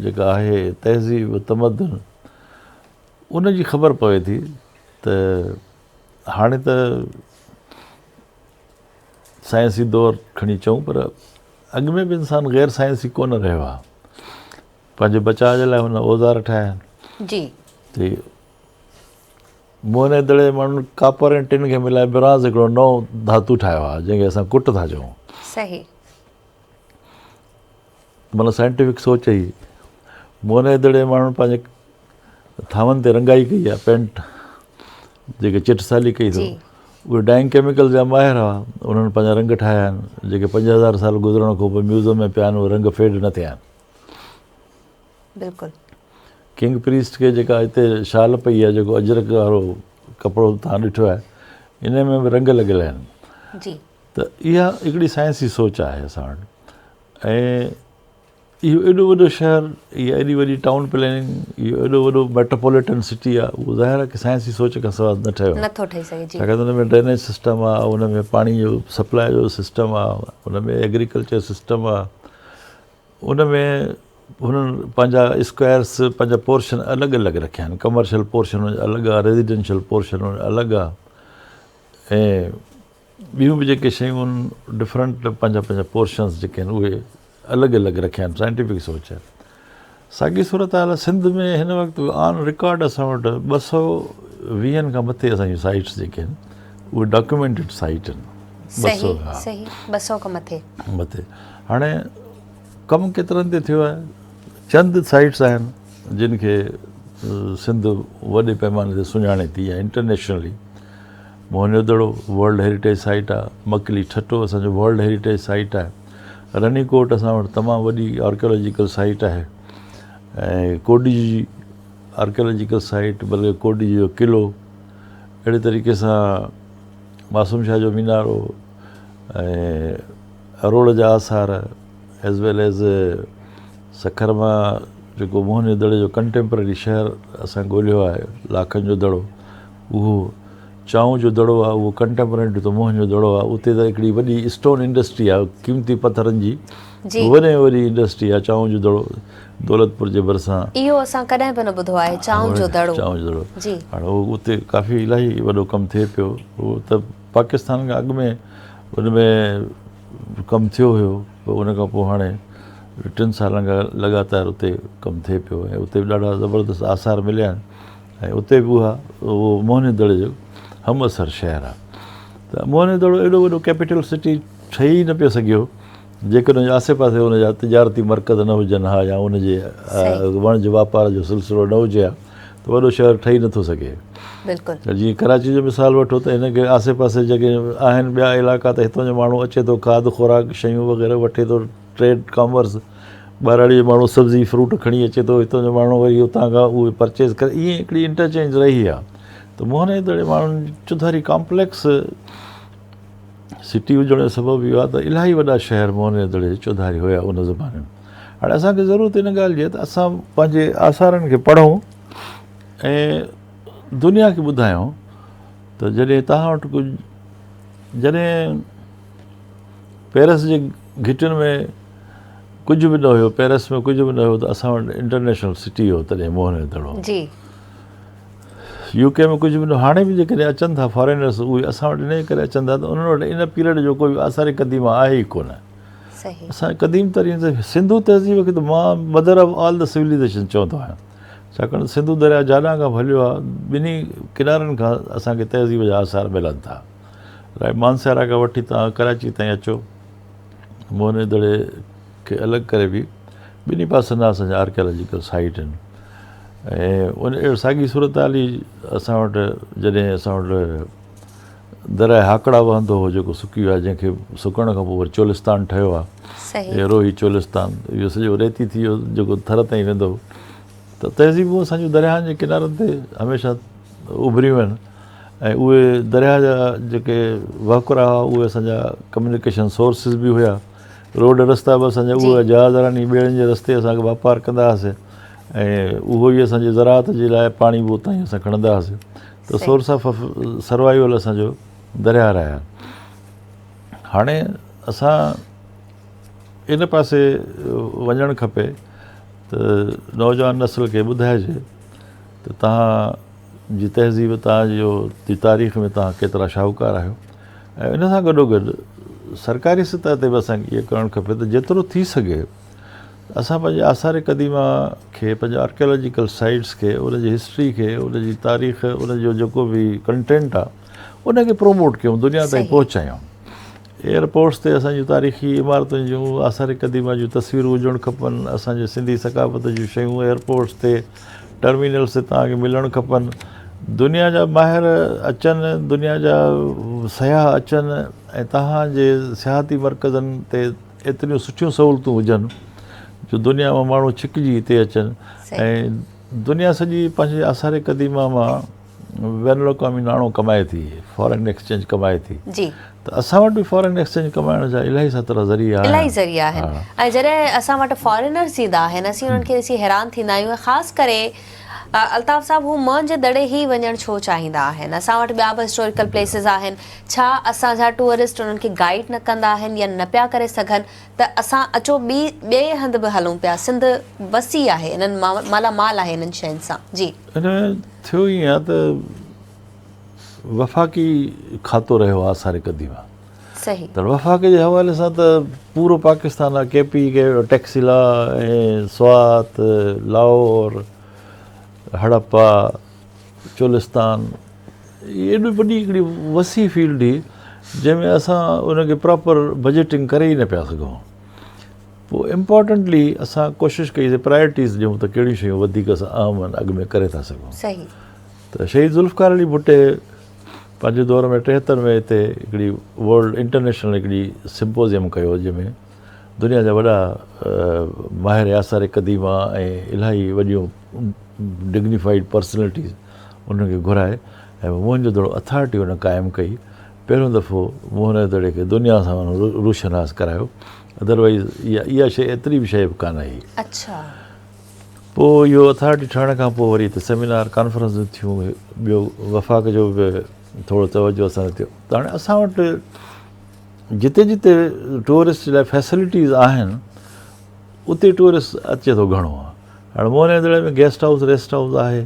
جيڪا آهي تهذيب تمدن ان جي خبر پوي ٿي ته هاڻي ته سائنسي دور کڻي چئون پر اڳ ۾ به انسان غير سائنسي ڪونه رهيو آهي پنهنجي بچاء جي لاء هن اوزار ٺاهيا آهن جي ته موهن جي دڙي جي ماڻهن ڪاپر ۽ ٽن کي ملائي برانز هڪڙو نئون ڌاتو ٺاهيو آهي جنهن کي اسان ڪٽ ٿا چئون. صحيح. معنيٰ سائنٽيفڪ سوچ هئي. موهن جي دڙي جي ماڻهن پنهنجي ٿانون تي رنگائي ڪئي آهي پينٽ جيڪي چٽسالي ڪئي اٿو اهي ڊائنگ ڪيميڪل جا ماهر هئا انهن پنهنجا رنگ ٺاهيا آهن جيڪي 5000 سال گذرڻ کان پوء ميوزم ۾ پيا آهن اهي رنگ فيڊ نه ٿيا آهن. بلڪل. ڪنگ پريسٽ کي جيڪا هتي شال پئي آهي جيڪو اجرڪ وارو ڪپڙو توهان ڏٺو آهي ان ۾ به رنگ لڳل آهن. جي. ته اها هڪڙي سائنسي سوچ آهي اسان وٽ ۽ اهو ايڏو وڏو شهر اها ايڏي وڏي ٽائون پلاننگ اهو ايڏو وڏو ميٽروپوليٽن سٽي آهي اهو ظاهر آهي ڪي سائنسي سوچ کان سواء نه ٺهيو آهي. نٿو ٺهي سگهي جي. ڇاڪاڻ ته ان ۾ ڊرينيج سسٽم آهي ان ۾ پاڻي جو سپلاء جو سسٽم آهي ان ۾ ايگريڪلچر سسٽم آهي ان ۾ هنن پنهنجا اسڪوائرس پنهنجا پورشن الڳ الڳ رکيا آهن ڪمرشل پورشن الڳ آهي ريزيڊنشل پورشن الڳ آهي ۽ ٻيون به جيڪي شيون آهن ڊفرنٽ پنهنجا پنهنجا پورشنس جيڪي آهن اهي الڳ الڳ رکيا آهن سائنٽيفڪ سوچ آهي ساڳي صورتحال سنڌ ۾ هن وقت آن رڪارڊ اسان وٽ 220 کان مٿي اسان جون سائيٽس جيڪي آهن اهي ڊاڪيومينٽيڊ سائيٽ آهن 200 صحيح 200 کان مٿي مٿي هاڻي ڪم ڪيترن تي ٿيو آهي چند سائيٽس آهن جن کي سنڌ وڏي پيماني تي سڃاڻي ٿي يا internationally Mohenjo Daro world heritage site آهي مڪلي ٺٽو اسانجو ورلڊ هيريٽيج سائيٽ آهي رني ڪوٽ اسان وٽ تمام وڏي آرڪيالاجيڪل سائيٽ آهي ۽ ڪوڏي آرڪيالاجيڪل سائيٽ بلڪه ڪوڏي جو قلعو اهڙي طريقي سان معصوم شاهه جو مينارو ۽ اروڙ جا آثار ايز ويل ايز سکر مان جيڪو موهن جي دڙي جو ڪنٽيمپرري شهر اسان ڳولهيو آهي لاکن جو دڙو اهو چانهه جو دڙو آهي اهو ڪنٽيمپرري ته موهن جو دڙو آهي اتي ته هڪڙي وڏي اسٽون انڊسٽري آهي قيمتي پٿرن جي وڏي ۾ وڏي انڊسٽري آهي چانهه جو دڙو دولتپور جي ڀرسان. اهو اسان ڪڏهن به نه ٻڌو آهي چانهه جو دڙو. چانهه جو دڙو جي هاڻي اهو اتي ڪافي الاهي وڏو ڪم ٿئي پيو اهو ته پاڪستان کان اڳ ۾ ان ۾ ڪم ٿيو هيو پر ان کان پوء هاڻي ٽن سالن کان لڳاتار اتي ڪم ٿئي پيو ۽ اتي به ڏاڍا زبردست آثار مليا آهن ۽ اتي به اها اهو موهن جو دڙي جو هم عصر شهر آهي ته موهن جو دڙو ايڏو وڏو ڪيپيٽل سٽي ٺهي ئي نه پيو سگهيو جيڪڏهن ان جي آسي پاسي ان جا تجارتي مرڪز نه هجن ها يا ان جي وڻج واپار جو سلسلو نه هجي ها ته وڏو شهر ٺهي نٿو سگهي. بلڪل. جيئن ڪراچي جو مثال وٺو ته هن کي آسي پاسي جيڪي آهن ٻيا علائقا ته هتان جو ماڻهو اچي ٿو کاڌ خوراڪ شيون وغيره وٺي ٿو ٽريڊ ڪامرس ٻهراڙي جو ماڻهو سبزي فروٽ کڻي اچي ٿو هتان جو ماڻهو وري اتان کان اهي پرچيز ڪري ائين هڪڙي انٽرچينج رهي آهي ته موهن جي دڙي ماڻهن چوڌاري ڪامپليڪس سٽي هجڻ جو سبب اهو آهي ته الاهي وڏا شهر موهن جي دڙي جي چوڌاري هيا ان زماني ۾ هاڻي اسان کي ضرورت ان ڳالهه جي آهي ته اسان پنهنجي آثارن کي پڙهون ۽ دنيا کي ٻڌايون ته جڏهن توهان وٽ ڪجهه جڏهن پيرس جي گهٽين ۾ ڪجهه به نه هيو پيرس ۾ ڪجهه به نه هيو ته اسان وٽ انٽرنيشنل سٽي هو تڏهن موهن جو دڙو جي يو ڪي ۾ ڪجهه به نه هاڻي به جيڪڏهن اچن ٿا فارينرس اهي اسان وٽ ان ڪري اچن ٿا ته انهن وٽ ان پيريڊ جو ڪوئي آثار قديمه آهي ئي ڪونه. اسان قديم ترين سنڌو تهذيب کي ته مان mother of all the civilization چوندو آهيان ڇاڪاڻ ته سنڌو درياء جاڏان کان به هليو آهي ٻنهي ڪنارن کان اسان کي تهذيب جا آثار ملن ٿا. مانسهرا کان وٺي توهان ڪراچي تائين اچو موهن جي دڙي کي الڳ ڪري به ٻنهي پاسن کان اسان جا آرڪيالاجيڪل سائيٽ آهن ۽ ان اهڙي ساڳي صورتحال ئي اسان وٽ جڏهن اسان وٽ درياء هاڪڙا وهندو هو جيڪو سڪي ويو آهي جنهن کي سڪڻ کان پوء وري چولستان ٺهيو آهي روهي چولستان اهو سڄو ريتي ٿي ويو جيڪو ٿر تائين ويندو هو ته تهذيبون اسان جون درياهن جي ڪنارن تي هميشه اڀريون آهن ۽ اهي درياهه جا جيڪي وهڪرا هئا اهي اسان جا ڪميونيڪيشن سورسز به هيا روڊ رستا به اسان جا اهي جهاز راني ٻيڙين جي رستي اسان کي واپار ڪندا هئاسي ۽ اهو ئي اسان جي زراعت جي لاء پاڻي به اتان ئي اسان کڻندا هئاسي ته سورس آف سروائيول اسان جو درياهه رهيا هاڻي اسان ان پاسي وڃڻ کپي ته نوجوان نسل کي ٻڌائجي ته تهان جي تهذيب تهان جو جي تاريخ ۾ تهان ڪيترا شاهوڪار آهيو ۽ ان سان گڏو گڏ سرڪاري سطح تي به اسان کي اهو ڪرڻ کپي ته جيترو ٿي سگهي اسان پنهنجي آثار قديمه کي پنهنجي آرڪيالاجيڪل سائيٽس کي ان جي هسٽري کي ان جي تاريخ ان جو جيڪو به ڪنٽينٽ آهي ان کي پروموٽ ڪيون دنيا تائين پهچايون ايئرپورٽس تي اسان جون تاريخي عمارتن جون آثار قديمه جون تصويرون هجڻ کپن اسان جي سنڌي ثقافت جون شيون ايئرپورٽس تي ٽرمينلز تي توهان کي ملڻ کپن دنيا جا ماهر اچن دنيا جا سياح اچن ۽ توهان جي سياحتي مرڪزن تي ايتريون سٺيون سهولتون هجن جو دنيا مان ماڻهو ڇڪجي هتي اچن ۽ دنيا سڄي پنهنجي آثار قديمه مان بين الاقوامي ناڻو ڪمائي ٿي فارن ايڪسچينج ڪمائي ٿي جي ته اسان وٽ به فارن ايڪسچينج ڪمائڻ جا الاهي سترا ذريعا آهن الاهي ذريعا آهن ۽ جڏهن اسان وٽ فارينرز ايندا آهن اسين انهن کي ڏسي حيران ٿيندا آهيون ۽ خاص ڪري الطاف صاحب هو موهن جي دڙي ئي وڃڻ ڇو چاهيندا آهن اسان وٽ ٻيا به هسٽوريڪل پليسز آهن ڇا اسان جا ٽوئرسٽ انهن کي گائيڊ نه ڪندا آهن يا نه پيا ڪري سگهن ته اسان اچو ٻي ٻئي هنڌ به هلون پيا سنڌ وسيع آهي انهن مالا مال آهي انهن شين سان جي. ان ۾ ٿيو ائين آهي ته وفاقي کاتو رهيو آهي آثار قديمه صحيح ته وفاق جي حوالي سان ته پورو پاڪستان آهي ڪي پي ڪي ٽيڪسيلا ۽ سوات لاهور هڙپا چولستان ايڏي وڏي هڪڙي وسيع فيلڊ هئي جنهن ۾ اسان ان کي پراپر بجيٽنگ ڪري ئي نه پيا سگهون پوء امپارٽنٽلي اسان ڪوشش ڪئي سي پرائرٽيز ڏيون ته ڪهڙيون شيون وڌيڪ اسان اهم آهن اڳ ۾ ڪري ٿا سگهون صحيح ته شهيد ذوالفقار علي ڀٽي پنهنجي دور ۾ 73 ۾ هتي هڪڙي ورلڊ انٽرنيشنل هڪڙي سمپوزيم ڪيو جنهن ۾ دنيا جا وڏا ماهر آثار قديمه ۽ الاهي وڏيون ڊگنيفائيڊ پرسنلٽيز انهن کي گهرائي ۽ موهن جو دڙو اٿارٽي ان قائم ڪئي پهريون دفعو موهن جو دڙي کي دنيا سان روشناس ڪرايو ادروائيز اها شيء ايتري به شيء به ڪانه هئي. اڇا. پوء اهو اٿارٽي ٺهڻ کان پوء وري هتي سيمينار ڪانفرنسون ٿيون ٻيو وفاق جو به ٿورو توجه اسان تي ٿيو ته هاڻي اسان وٽ جتي جتي ٽوئرسٽ لاء فيسلٽيز آهن اتي ٽوئرسٽ اچي ٿو گهڻو هاڻي موهن جي دڙي ۾ گيسٽ هائوس ريسٽ هائوس آهي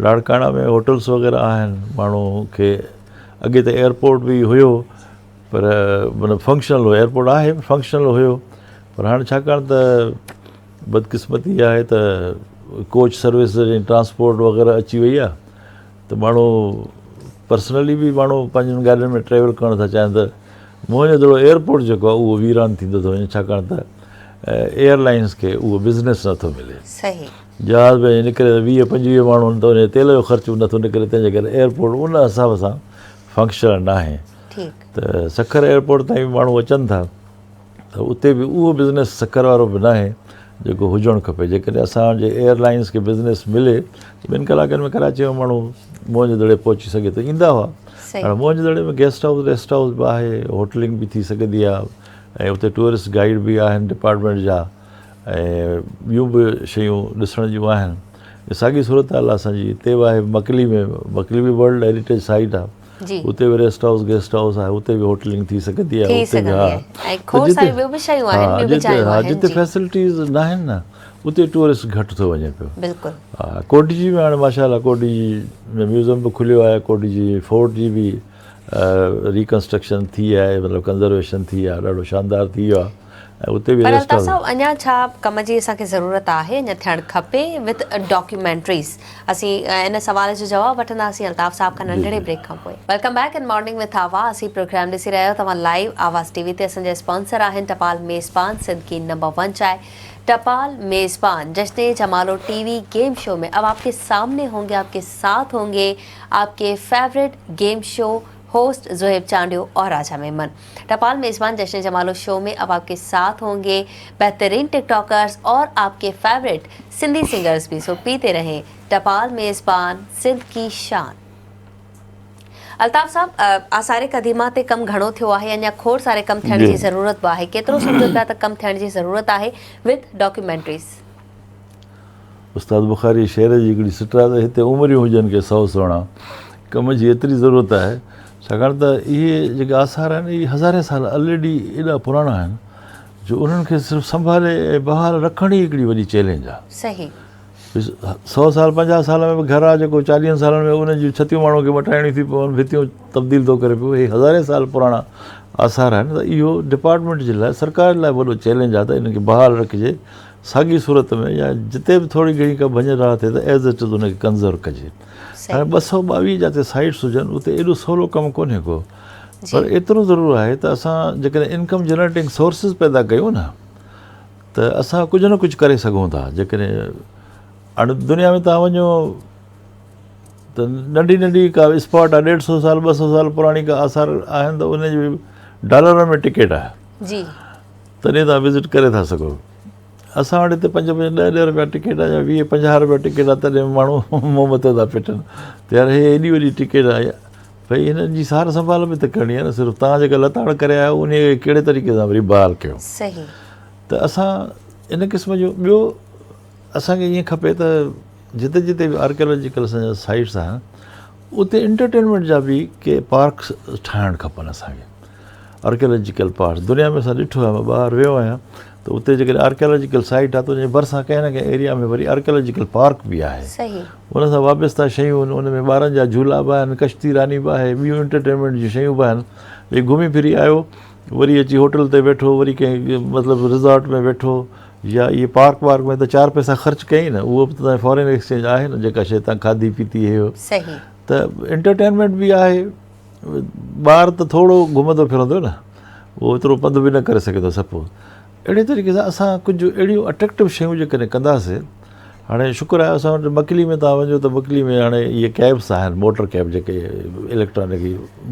لاڙڪاڻا ۾ هوٽلس وغيره آهن ماڻهو کي اڳي ته ايئرپورٽ به هيو پر مطلب فنڪشنل هو ايئرپورٽ آهي فنڪشنل هيو پر هاڻي ڇاڪاڻ ته بدقسمتي اها آهي ته ڪوچ سروس ۽ ٽرانسپورٽ وغيره اچي وئي آهي ته ماڻهو پرسنلي به ماڻهو پنهنجن گاڏين ۾ ٽريول ڪرڻ ٿا چاهين ته موهن جو دڙو ايئرپورٽ جيڪو آهي اهو ويران ٿيندو ٿو وڃي ڇاڪاڻ ته ايئر لائنس کي اهو بزنس نٿو ملي. صحيح. جهاز ۾ نڪري ته 20 25 ماڻهو آهن ته ان جي تيل جو خرچ به نٿو نڪري تنهن جي ڪري ايئرپورٽ ان حساب سان فنڪشنل ناهي. ٺيڪ. ته سکر ايئرپورٽ تائين به ماڻهو اچن ٿا ته اتي به اهو بزنس سکر وارو به ناهي جيڪو هجڻ کپي. جيڪڏهن اسان جي ايئر لائنز کي بزنس ملي ته ٻن ڪلاڪن ۾ ڪراچي مان ماڻهو موهن جي دڙي پهچي سگهي ٿو. ايندا هئا. هاڻي موهن جي دڙي ۾ گيسٽ هائوس ريسٽ هائوس به آهي، هوٽلنگ به ٿي سگهندي آهي ۽ اتي ٽوئرسٽ گائيڊ به آهن ڊپارٽمينٽ جا ۽ ٻيون به شيون ڏسڻ جون آهن. ساڳي صورتحال اسان جي هتي به آهي مڪلي ۾، مڪلي به ورلڊ هيريٽيج سائيٽ آهي. اتي به ريسٽ هائوس گيسٽ هائوس آهي اتي به هوٽلنگ ٿي سگهندي آهي اتي به ها ها جتي فيسلٽيز نه آهن نه اتي ٽوئرسٽ گهٽ ٿو وڃي پيو بلڪل ها ڪوٽجي ۾ هاڻي ماشاء الله ڪوٽجي ۾ ميوزم به کليو آهي ڪوٽجي فورٽ جي به ريڪنسٽرڪشن ٿي آهي مطلب ڪنزرويشن ٿي آهي ڏاڍو شاندار ٿي ويو آهي ۽ اتي به پر الطاف صاحب اڃا ڇا ڪم جي اسان کي ضرورت آهي اڃا ٿيڻ کپي وٿ ڊاڪيومينٽريز اسين ان سوال جو جواب وٺنداسين الطاف صاحب کان ننڍڙي بريڪ کان پوء. Welcome back in morning with آواز هي پروگرام ڏسي رهيا آهيو توهان لائيو آواز ٽي وي تي اسان جا اسپانسر آهن ٽپال ميزبان سنڌ ڪي نمبر ون چائي ٽپال ميزبان جشن جمالو ٽي وي گيم شو ۾ اب آپ ڪي سامني هونگي آپ ڪي ساٿ هونگي آپ ڪي favourite game show host Zohaib Chandio اور راجا ميمن ٽپال ميزبان جشن جمالو شو ۾ اب آپ ڪي ساٿ هونگي بهترين ٽڪ ٽاڪرز اور آپ ڪي فيورٽ سنڌي سنگرز بي سو پيتي رهين ٽپال ميزبان سنڌ ڪي شان. الطاف صاحب آثار قديمه تي ڪم گهڻو ٿيو آهي اڃا کوڙ ساري ڪم ٿيڻ جي ضرورت به آهي ڪيترو سمجهو پيا ته ڪم ٿيڻ جي ضرورت آهي وٿ ڊاڪيومينٽريز. استاد بخاري شعر جي هڪڙي سٽ آهي ته هتي عمريون هجن ڪي سئو سهڻا ڪم جي ايتري ضرورت آهي ڇاڪاڻ ته اهي جيڪي آثار آهن اهي هزارين سال الريڊي ايڏا پراڻا آهن جو انهن کي صرف سنڀالي ۽ بحال رکڻ ئي هڪڙي وڏي چئلينج آهي. صحيح. سئو سال پنجاهه سال ۾ به گهر آهي جيڪو چاليهن سالن ۾ انهن جون ڇتيون ماڻهو کي مٽائڻيون ٿي پون ڀتيون تبديل ٿو ڪري پيو اهي هزارين سال پراڻا آثار آهن ته اهو ڊپارٽمينٽ جي لاء سرڪار لاء وڏو چئلينج آهي ته انهن کي بحال رکجي ساڳي صورت ۾ يا جتي به ٿوري گهڻي ڪا ڀڃ ڊاهه ٿئي ته ايز it is ان کي ڪنزرو ڪجي. هاڻي 222 جاتي سائيٽس هجن اتي ايڏو سولو ڪم ڪونهي ڪو پر ايترو ضرور آهي ته اسان جيڪڏهن انڪم جنريٽنگ سورسز پيدا ڪيون نه ته اسان ڪجهه نه ڪجهه ڪري سگهون ٿا. جيڪڏهن هاڻي دنيا ۾ تهان وڃو ته ننڍي ننڍي ڪا اسپاٽ آهي ڏيڍ سو سال 200 سال پراڻي ڪا آثار آهن ته ان جي ڊالر ۾ ٽڪيٽ آهي تڏهن تهان وزٽ ڪري ٿا سگهو. اسان وٽ هتي پنج پنج ڏهه ڏهه روپيا ٽڪيٽ آهي يا 20 50 روپيا ٽڪيٽ آهي تڏهن به ماڻهو منهن مٿو ٿا پٽن ته يار هي ايڏي وڏي ٽڪيٽ آهي ڀئي هنن جي سار سنڀال به ته ڪرڻي آهي نه صرف توهان جيڪا لتاڙ ڪري آيا آهيو انهي کي ڪهڙي طريقي سان وري بحال ڪيو. صحيح. ته اسان ان قسم جو ٻيو اسان کي ائين کپي ته جتي جتي به آرڪيالاجيڪل اسان جا سائيٽس آهن اتي انٽرٽينمينٽ جا به ڪي پارڪس ٺاهڻ کپن اسان کي. آرڪيالاجيڪل پارڪس دنيا ۾ اسان ڏٺو آهي مان ٻاهر ويو آهيان ته اتي جيڪڏهن آرڪيالاجيڪل سائيٽ آهي ته ان جي ڀرسان ڪنهن نه ڪنهن ايريا ۾ وري آرڪيالاجيڪل پارڪ به آهي ان سان وابسته شيون آهن ان ۾ ٻارن جا جهولا به آهن ڪشتي راني به آهي ٻيون انٽرٽينمينٽ جون شيون به آهن ڀئي گهمي ڦري آيو وري اچي هوٽل تي ويٺو وري ڪنهن مطلب ريزورٽ ۾ ويٺو يا اهي پارڪ وارڪ ۾ ته چار پئسا خرچ ڪيائين نه اهو به ته فارين ايڪسچينج آهي نه جيڪا شيء تان کاڌي پيتي هي ته انٽرٽينمينٽ به آهي ٻار ته ٿورو گهمندو ڦرندو نه اهو ايترو پنڌ به نه ڪري سگهي ٿو سپوز اهڙي طريقي سان اسان ڪجهه اهڙيون اٽريڪٽو شيون جيڪڏهن ڪنداسي هاڻي شڪر آهي اسان وٽ مڪلي ۾ تان وڃو ته مڪلي ۾ هاڻي اهي ڪيبس آهن موٽر ڪيب جيڪي اليڪٽرانڪ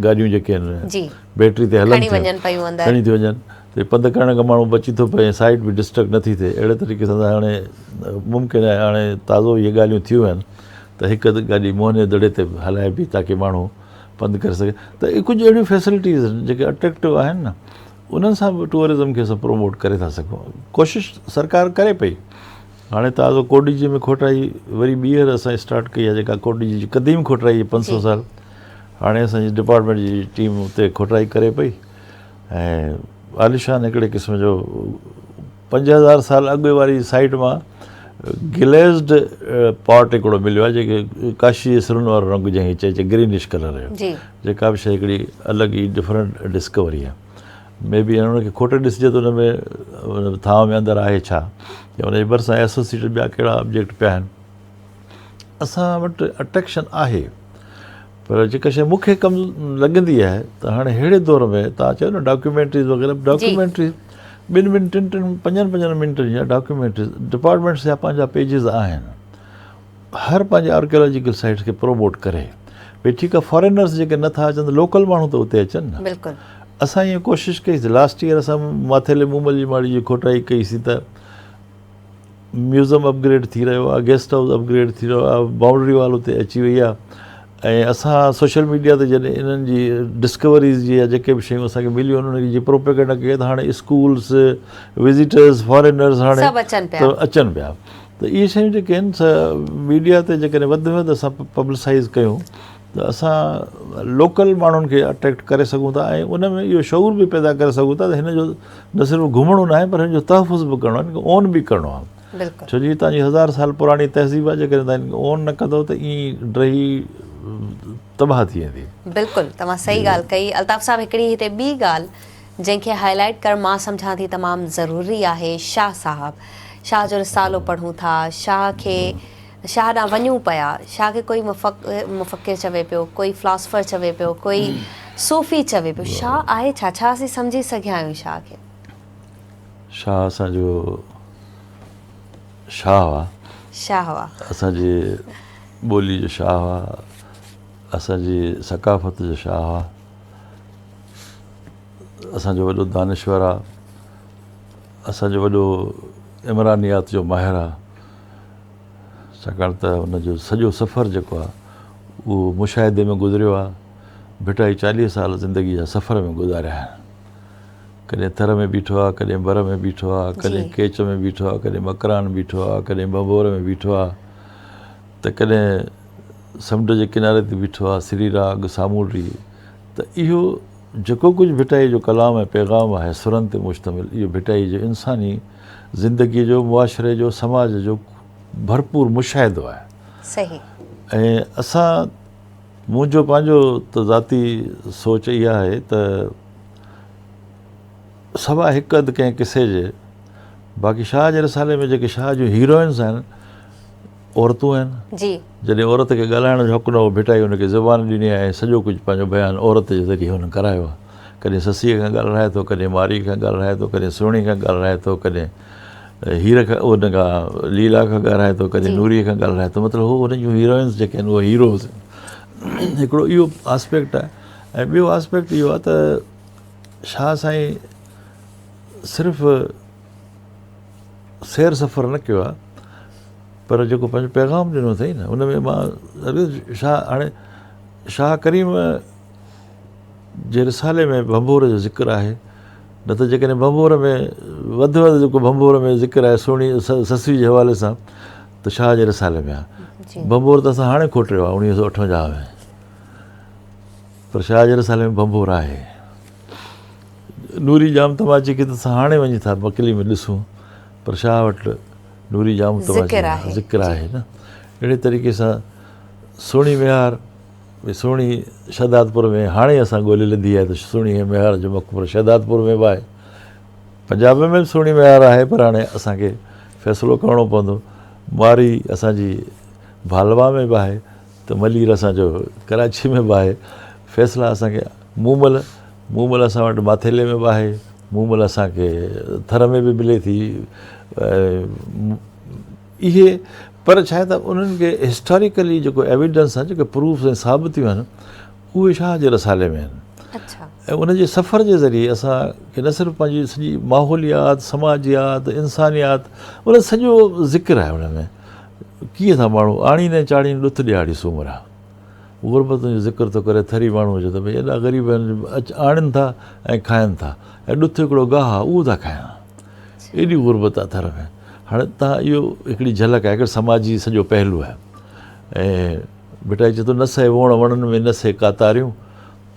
گاڏيون جيڪي آهن بيٽري تي هلن ٿيون کڻي ٿيون وڃن ته پنڌ ڪرڻ کان ماڻهو بچي ٿو پئي ۽ سائيٽ به ڊسٽرب نٿي ٿئي اهڙي طريقي سان هاڻي ممڪن آهي هاڻي تازو اهي ڳالهيون ٿيون آهن ته هڪ گاڏي موهن جي دڙي تي به هلائبي تاڪي ماڻهو پنڌ ڪري سگهي ته اهي ڪجهه اهڙيون فيسلٽيز آهن جيڪي اٽريڪٽو آهن نه انهن سان به ٽوئرزم کي اسان پروموٽ ڪري ٿا سگهون ڪوشش سرڪار ڪري پئي هاڻي تازو ڪوٽ ۾ کوٽائي وري ٻيهر اسان اسٽارٽ ڪئي آهي جيڪا ڪوٽ جي قديم کوٽائي 500 سال هاڻي اسان جي ڊپارٽمينٽ جي ٽيم اتي کوٽائي ڪري پئي ۽ عاليشان هڪڙي قسم جو 5000 سال اڳ واري سائيٽ مان گليزڊ پاٽ هڪڙو مليو آهي جيڪي ڪاشي جي سرن وارو رنگ جنهن کي چئجي گرينش ڪلر جو جيڪا به شيء هڪڙي الڳ ئي ڊفرنٽ ڊسڪوري آهي مي بي ان کي کوٽي ڏسجي ته ان ۾ ٿانو ۾ اندر آهي ڇا يا ان جي ڀرسان ايسوسيٽيڊ ٻيا ڪهڙا آبجيڪٽ پيا آهن اسان وٽ اٽريڪشن آهي پر جيڪا شيء مون کي ڪم لڳندي آهي ته هاڻي ههڙي دور ۾ توهان چيو نه ڊاڪيومينٽريز وغيره ڊاڪيومينٽريز ٻن ٻن ٽن ٽن پنجن پنجن منٽن جا ڊاڪيومينٽريز ڊپارٽمينٽس جا پنهنجا پيجز آهن هر پنهنجي آرڪيالاجيڪل سائيٽس کي پروموٽ ڪري ڀئي ٺيڪ آهي فارينرس جيڪي نٿا اچن ته لوڪل ماڻهو ته اتي اچن نه بلڪل اسان ائين ڪوشش ڪئي سي لاسٽ ايئر اسان ماٿيلي مومل جي ماڙي جي کوٽائي ڪئي سي ته ميوزم اپگريڊ ٿي رهيو آهي، گيسٽ هائوس اپگريڊ ٿي رهيو آهي، بائونڊري وال اتي اچي وئي آهي ۽ اسان سوشل ميڊيا تي جڏهن انهن جي ڊسڪوريز جي يا جيڪي به شيون اسان کي مليون آهن انهن جي پروپيگنڊا ڪئي ته هاڻي اسڪولس، وزيٽرز، فارينرز هاڻي سڀ اچن پيا. ته اچن پيا ته اهي شيون جيڪي آهن سا ميڊيا تي جيڪڏهن وڌ ۾ وڌ اسان پبلسائز ڪيون ته اسان لوڪل ماڻهن کي اٽريڪٽ ڪري سگهون ٿا ۽ ان ۾ اهو شعور به پيدا ڪري سگهون ٿا ته هن جو نه صرف گهمڻو ناهي پر هن جو تحفظ به ڪرڻو آهي هن کي اون به ڪرڻو آهي ڇو جو هي توهان جي هزار سال پراڻي تهذيب آهي جيڪڏهن توهان هن کي اون نه ڪندو ته ائين ڊهي تباهه ٿي ويندي. بلڪل توهان صحيح ڳالهه ڪئي الطاف صاحب هڪڙي هتي ٻي ڳالهه جنهن کي هائي لائيٽ ڪرڻ مان سمجهان ٿي تمام ضروري آهي شاهه صاحب شاهه جو رسالو پڙهون ٿا شاهه کي شاهه ڏانهن وڃون پيا، شاهه کي ڪوئي مفڪر چوي پيو، ڪوئي فلاسفر چوي پيو، ڪوئي صوفي چوي پيو، شاهه آهي ڇا؟ ڇا اسين سمجهي سگهيا آهيون شاهه کي؟ شاهه اسان جو شاهه آ. شاهه آ. اسان جي ٻولي جو شاهه آ، اسان جي ثقافت جو شاهه آ، اسان جو وڏو دانشور آ، اسان جو وڏو عمرانيات جو ماهر آ. ڇاڪاڻ ته ان جو سڄو سفر جيڪو آهي اهو مشاهدي ۾ گذريو آهي. ڀٽائي 40 سال زندگي جا سفر ۾ گذاريا آهن. ڪڏهن ٿر ۾ بيٺو آهي، ڪڏهن بر ۾ بيٺو آهي، ڪڏهن ڪيچ ۾ بيٺو آهي، ڪڏهن مڪران بيٺو آهي، ڪڏهن ڀنڀور ۾ بيٺو آهي ته ڪڏهن سمنڊ جي ڪناري تي بيٺو آهي، سري راڳ، سامونڊي ته اهو جيڪو ڪجهه ڀٽائي جو ڪلام ۽ پيغام آهي سرن تي مشتمل اهو ڀٽائي جو انساني زندگيء جو، معاشري جو، سماج جو ڀرپور مشاهدو آهي. صحيح. ۽ اسان منهنجو پنهنجو ته ذاتي سوچ اها آهي ته سوا هڪ اڌ ڪنهن قصي جي باقي شاهه جي رسالي ۾ جيڪي شاهه جون هيروئنز آهن عورتون آهن. جي. جڏهن عورت کي ڳالهائڻ جو حق نه هو، ڀٽائي ان کي زبان ڏني آهي ۽ سڄو ڪجهه پنهنجو بيان عورت جي ذريعي هن ڪرايو آهي. ڪڏهن سسيء کان ڳالهرائي ٿو، ڪڏهن مارئي کان ڳالهرائي ٿو، ڪڏهن سهڻي کان ڳالهرائي ٿو، ڪڏهن هير کان ان کان ليلا کان ڳالهرائي ٿو، ڪڏهن نوريء کان ڳالهرائي ٿو. مطلب هو هن جون هيروئنز جيڪي آهن اهي هيروز آهن. هڪڙو اهو آسپيڪٽ آهي ۽ ٻيو آسپيڪٽ اهو آهي ته شاهه سائين صرف سير سفر نه ڪيو آهي پر جيڪو پنهنجو پيغام ڏنو اٿئي نه ان ۾ مان شاهه هاڻي شاهه ڪريم جي رسالي ۾ ڀنڀور جو ذڪر آهي نه ته جيڪڏهن ڀنڀور ۾ وڌ وڌ جيڪو ڀنڀور ۾ ذڪر آهي سهڻي سسئي جي حوالي سان ته شاهه جي رسالي ۾ آهي ڀنڀور ته اسان هاڻي کوٽيو آهي 1958 ۾ پر شاهه جي رسالي ۾ ڀنڀور آهي نوري ڄام تماچي کي ته اسان هاڻي وڃي ٿا مڪلي ۾ ڏسون پر شاهه وٽ نوري ڄام تماچي ذڪر آهي نه اهڙي طريقي سان سهڻي ميهار سهڻي شهدادپور ۾ هاڻي اسان ڳولي لڌي آهي ته سهڻي ميهار جو مقبرو شهدادپور ۾ به آهي پنجاب ۾ به سهڻي ميهار آهي پر هاڻي اسان کي فيصلو ڪرڻو پوندو ماري اسان جي ڀالوا ۾ به آهي ته ملير اسان جو ڪراچي ۾ به آهي فيصلا اسان کي مومل مومل اسان وٽ ماٿيلي ۾ به آهي مومل اسان کي ٿر ۾ به ملي ٿي اهي پر ڇا آهي ته انهن کي هسٽاريڪلي جيڪو ايويڊنس آهي جيڪي پروفس ۽ ثابتيون آهن اهي شاهه جي رسالي ۾ آهن ۽ ان جي سفر جي ذريعي اسان کي نه صرف پنهنجي سڄي ماحوليات سماجيات انسانيات ان سڄو ذڪر آهي ان ۾ ڪيئن ٿا ماڻهو آڻين ۽ چاڙهين ڏٿ ڏيهاڙي سومرا. غربتن جو ذڪر ٿو ڪري ٿري ماڻهو جو ته ڀئي ايڏا غريب آهن آڻين ٿا ۽ کائن ٿا ۽ ڏٿ هڪڙو گاهه آهي اهو ٿا کائن. ايڏي غربت آهي ٿر ۾. هاڻي تان اهو هڪڙي جهلڪ آهي هڪڙو سماجي سڄو پهلو آهي ۽ ڀٽائي چئي ٿو نه سهي ووڻ وڻن ۾ نه سهي ڪاتاريون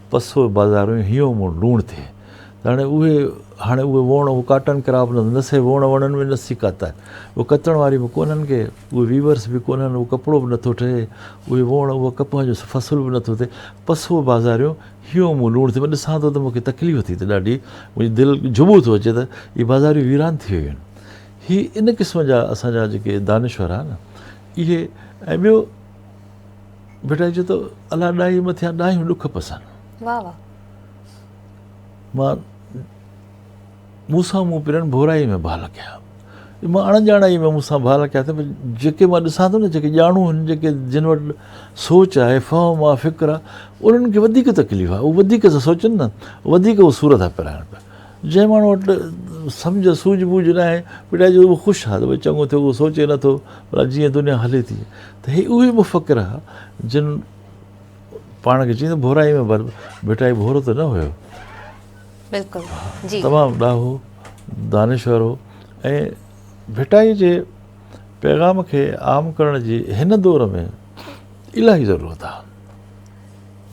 پسو بازارون هينئون مون لوڻ ٿئي ته هاڻي اهي هاڻي اهي ووڻ اهو ڪاٽن ڪراپ نه نه سي ووڻ وڻن ۾ نه سي ڪاتا اهو ڪتڻ واري به ڪونهن ڪي اهي ويورس به ڪونهن اهو ڪپڙو به نٿو ٺهي اهي ووڻ اهو ڪپهه جو فصل به نٿو ٿئي پسو بازاريون هينئون مون لوڻ ٿئي مان ڏسان ٿو ته مون کي تڪليف ٿي ٿئي ڏاڍي منهنجي دل جهٻو ٿو اچي ته اهي بازاريون ويران ٿي ويون آهن هي ان قسم جا اسان جا جيڪي دانشور آهن اهي ۽ ٻيو ڀٽائي چيو ته الله ڏاهي مٿيان ڏاهيون ڏک پسن. واه واه. مان مون سان مون پرين ڀورائي ۾ ڀال ڪيا. مان اڻ ڄاڻائي ۾ مون سان ڀال ڪيا ته جيڪي مان ڏسان ٿو نه جيڪي ڄاڻو آهن جيڪي جن وٽ سوچ آهي فهم آهي فڪر آهي انهن کي وڌيڪ تڪليف آهي اهي وڌيڪ ٿا سوچن نه وڌيڪ اهي سور ٿا پرائن پيا جنهن ماڻهو وٽ سمجهه سوجهه ٻوجهه ناهي، ڀٽائي چيو اهو خوش آهي ته ڀئي چڱو ٿيو اهو سوچي نٿو ڀلا جيئن دنيا هلي ٿي ته هي اهي مفڪر ها جن پاڻ کي چيائين ته ڀورائي ۾ ڀر ڀٽائي ڀورو ته نه هيو. بلڪل جي. تمام ڏاهو دانشور هو ۽ ڀٽائي جي پيغام کي عام ڪرڻ جي هن دور ۾ الاهي ضرورت آهي.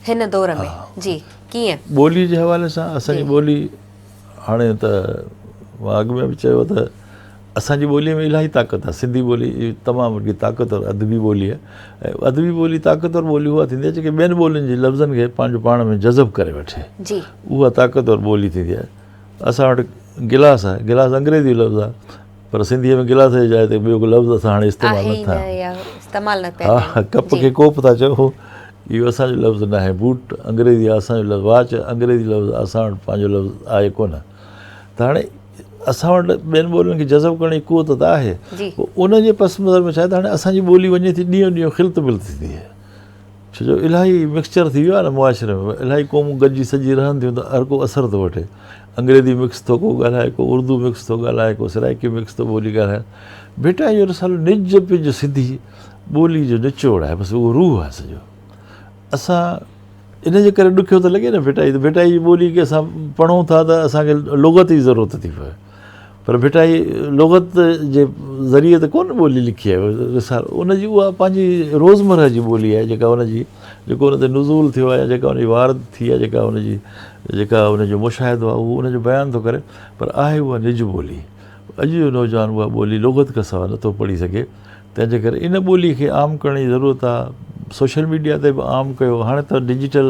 هن دور ۾ جي ڪيئن؟ ٻولي جي حوالي سان اسان جي ٻولي هاڻي ته مان اڳ ۾ به چيو ته اسان جي ٻولي ۾ الاهي طاقت آهي سنڌي ٻولي تمام وڏي طاقتور ادبي ٻولي آهي ۽ ادبي ٻولي طاقتور ٻولي اها ٿيندي آهي جيڪي ٻين ٻولين جي لفظن کي پنهنجو پاڻ ۾ جذب ڪري وٺي جي اها طاقتور ٻولي ٿيندي آهي اسان وٽ گلاس آهي گلاس انگريزي لفظ آهي پر سنڌيء ۾ گلاس جي جاء تي ٻيو ڪو لفظ اسان هاڻي استعمال نه ٿا استعمال نه پيا ها ڪپ کي ڪوپ ٿا چئو اهو اسان جو لفظ نه آهي بوٽ انگريزي آهي اسان جو لفظ واچ انگريزي لفظ اسان وٽ پنهنجو لفظ آهي ڪونه ته هاڻي اسان وٽ ٻين ٻولين کي جذب ڪرڻ جي قوت ته آهي پوء ان جي پس منظر ۾ ڇا آهي ته هاڻي اسان جي ٻولي وڃي ٿي ڏينهون ڏينهن خلط ملط ٿيندي ڇو جو الاهي مڪسچر ٿي ويو آهي نه معاشري ۾ الاهي قومون گڏجي سڄي رهن ٿيون ته هر ڪو اثر ٿو وٺي انگريزي مڪس ٿو ڪو ڳالهائي ڪو اردو مڪس ٿو ڳالهائي ڪو سرائڪي مڪس ٿو ٻولي ڳالهائي ڀٽائي جو رسالو نج پج سنڌي ٻولي جو نچوڙ آهي بس اهو روح آهي سڄو اسان ان جي ڪري ڏکيو ٿو لڳي نه ڀٽائي ته ڀٽائي جي ٻولي کي اسان پڙهون ٿا ته اسان کي لغت جي ضرورت ٿي پوي پر ڀٽائي لغت جي ذريعي ته ڪونه ٻولي لکي آهي رسالو ان جي اها پنهنجي روزمره جي ٻولي آهي جيڪا ان جي جيڪو ان تي نزول ٿيو آهي يا جيڪا ان جي وارد ٿي آهي جيڪا ان جي جيڪا ان جو مشاهدو آهي اهو ان جو بيان ٿو ڪري پر آهي اها نج ٻولي اڄ جو نوجوان اها ٻولي لغت کان سواء نٿو پڙهي سگهي تنهن جي ڪري ان ٻولي کي عام ڪرڻ جي ضرورت آ سوشل ميڊيا تي به عام ڪيو هاڻي ته ڊجيٽل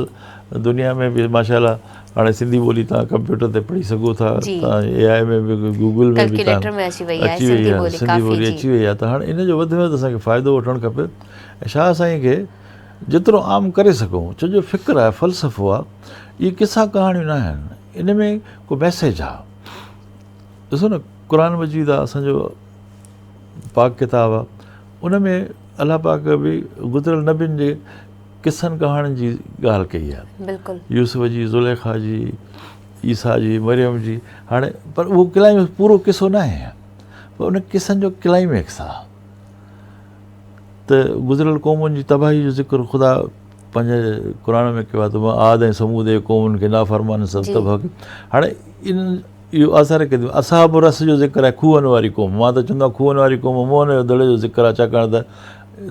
دنيا ۾ به ماشاء الله هاڻي سنڌي ٻولي تان ڪمپيوٽر تي پڙهي سگهو ٿا تان اي آء ۾ به گوگل ۾ به تان اچي وئي آهي سنڌي ٻولي سنڌي ٻولي اچي وئي آهي ته هاڻي ان جو وڌ ۾ وڌ اسان کي فائدو وٺڻ کپي ۽ شاهه سائين کي جيترو عام ڪري سگهون ڇو جو فڪر آهي فلسفو آهي اهي قصا ڪهاڻيون نه آهن ان ۾ ڪو ميسيج آهي ڏسو نه قرآن مجيد آهي اسان جو پاڪ ڪتاب آ ان ۾ الله پاڪ به گذريل نبين جي قصن ڪهاڻين جي ڳالهه ڪئي آ بلڪل يوسف جي زليخا جي عيسيٰ جي مريم جي هاڻي پر اهو ڪلائميڪس پورو قصو نه آهي پر ان قصن جو ڪلائميڪس آ ته گذريل قومن جي تباهي جو ذڪر خدا پنهنجي قرآن ۾ ڪيو آ ته عاد ۽ ثمود جي قومن کي نافرمان سڀ تباهه ڪيو هاڻي ان اهو آثار قديم اصحاب الرس جو ذڪر آهي کوهن واري قوم مان ته چوندو آهيان کوهن واري قوم موهن جو دڙي جو ذڪر آهي ڇاڪاڻ ته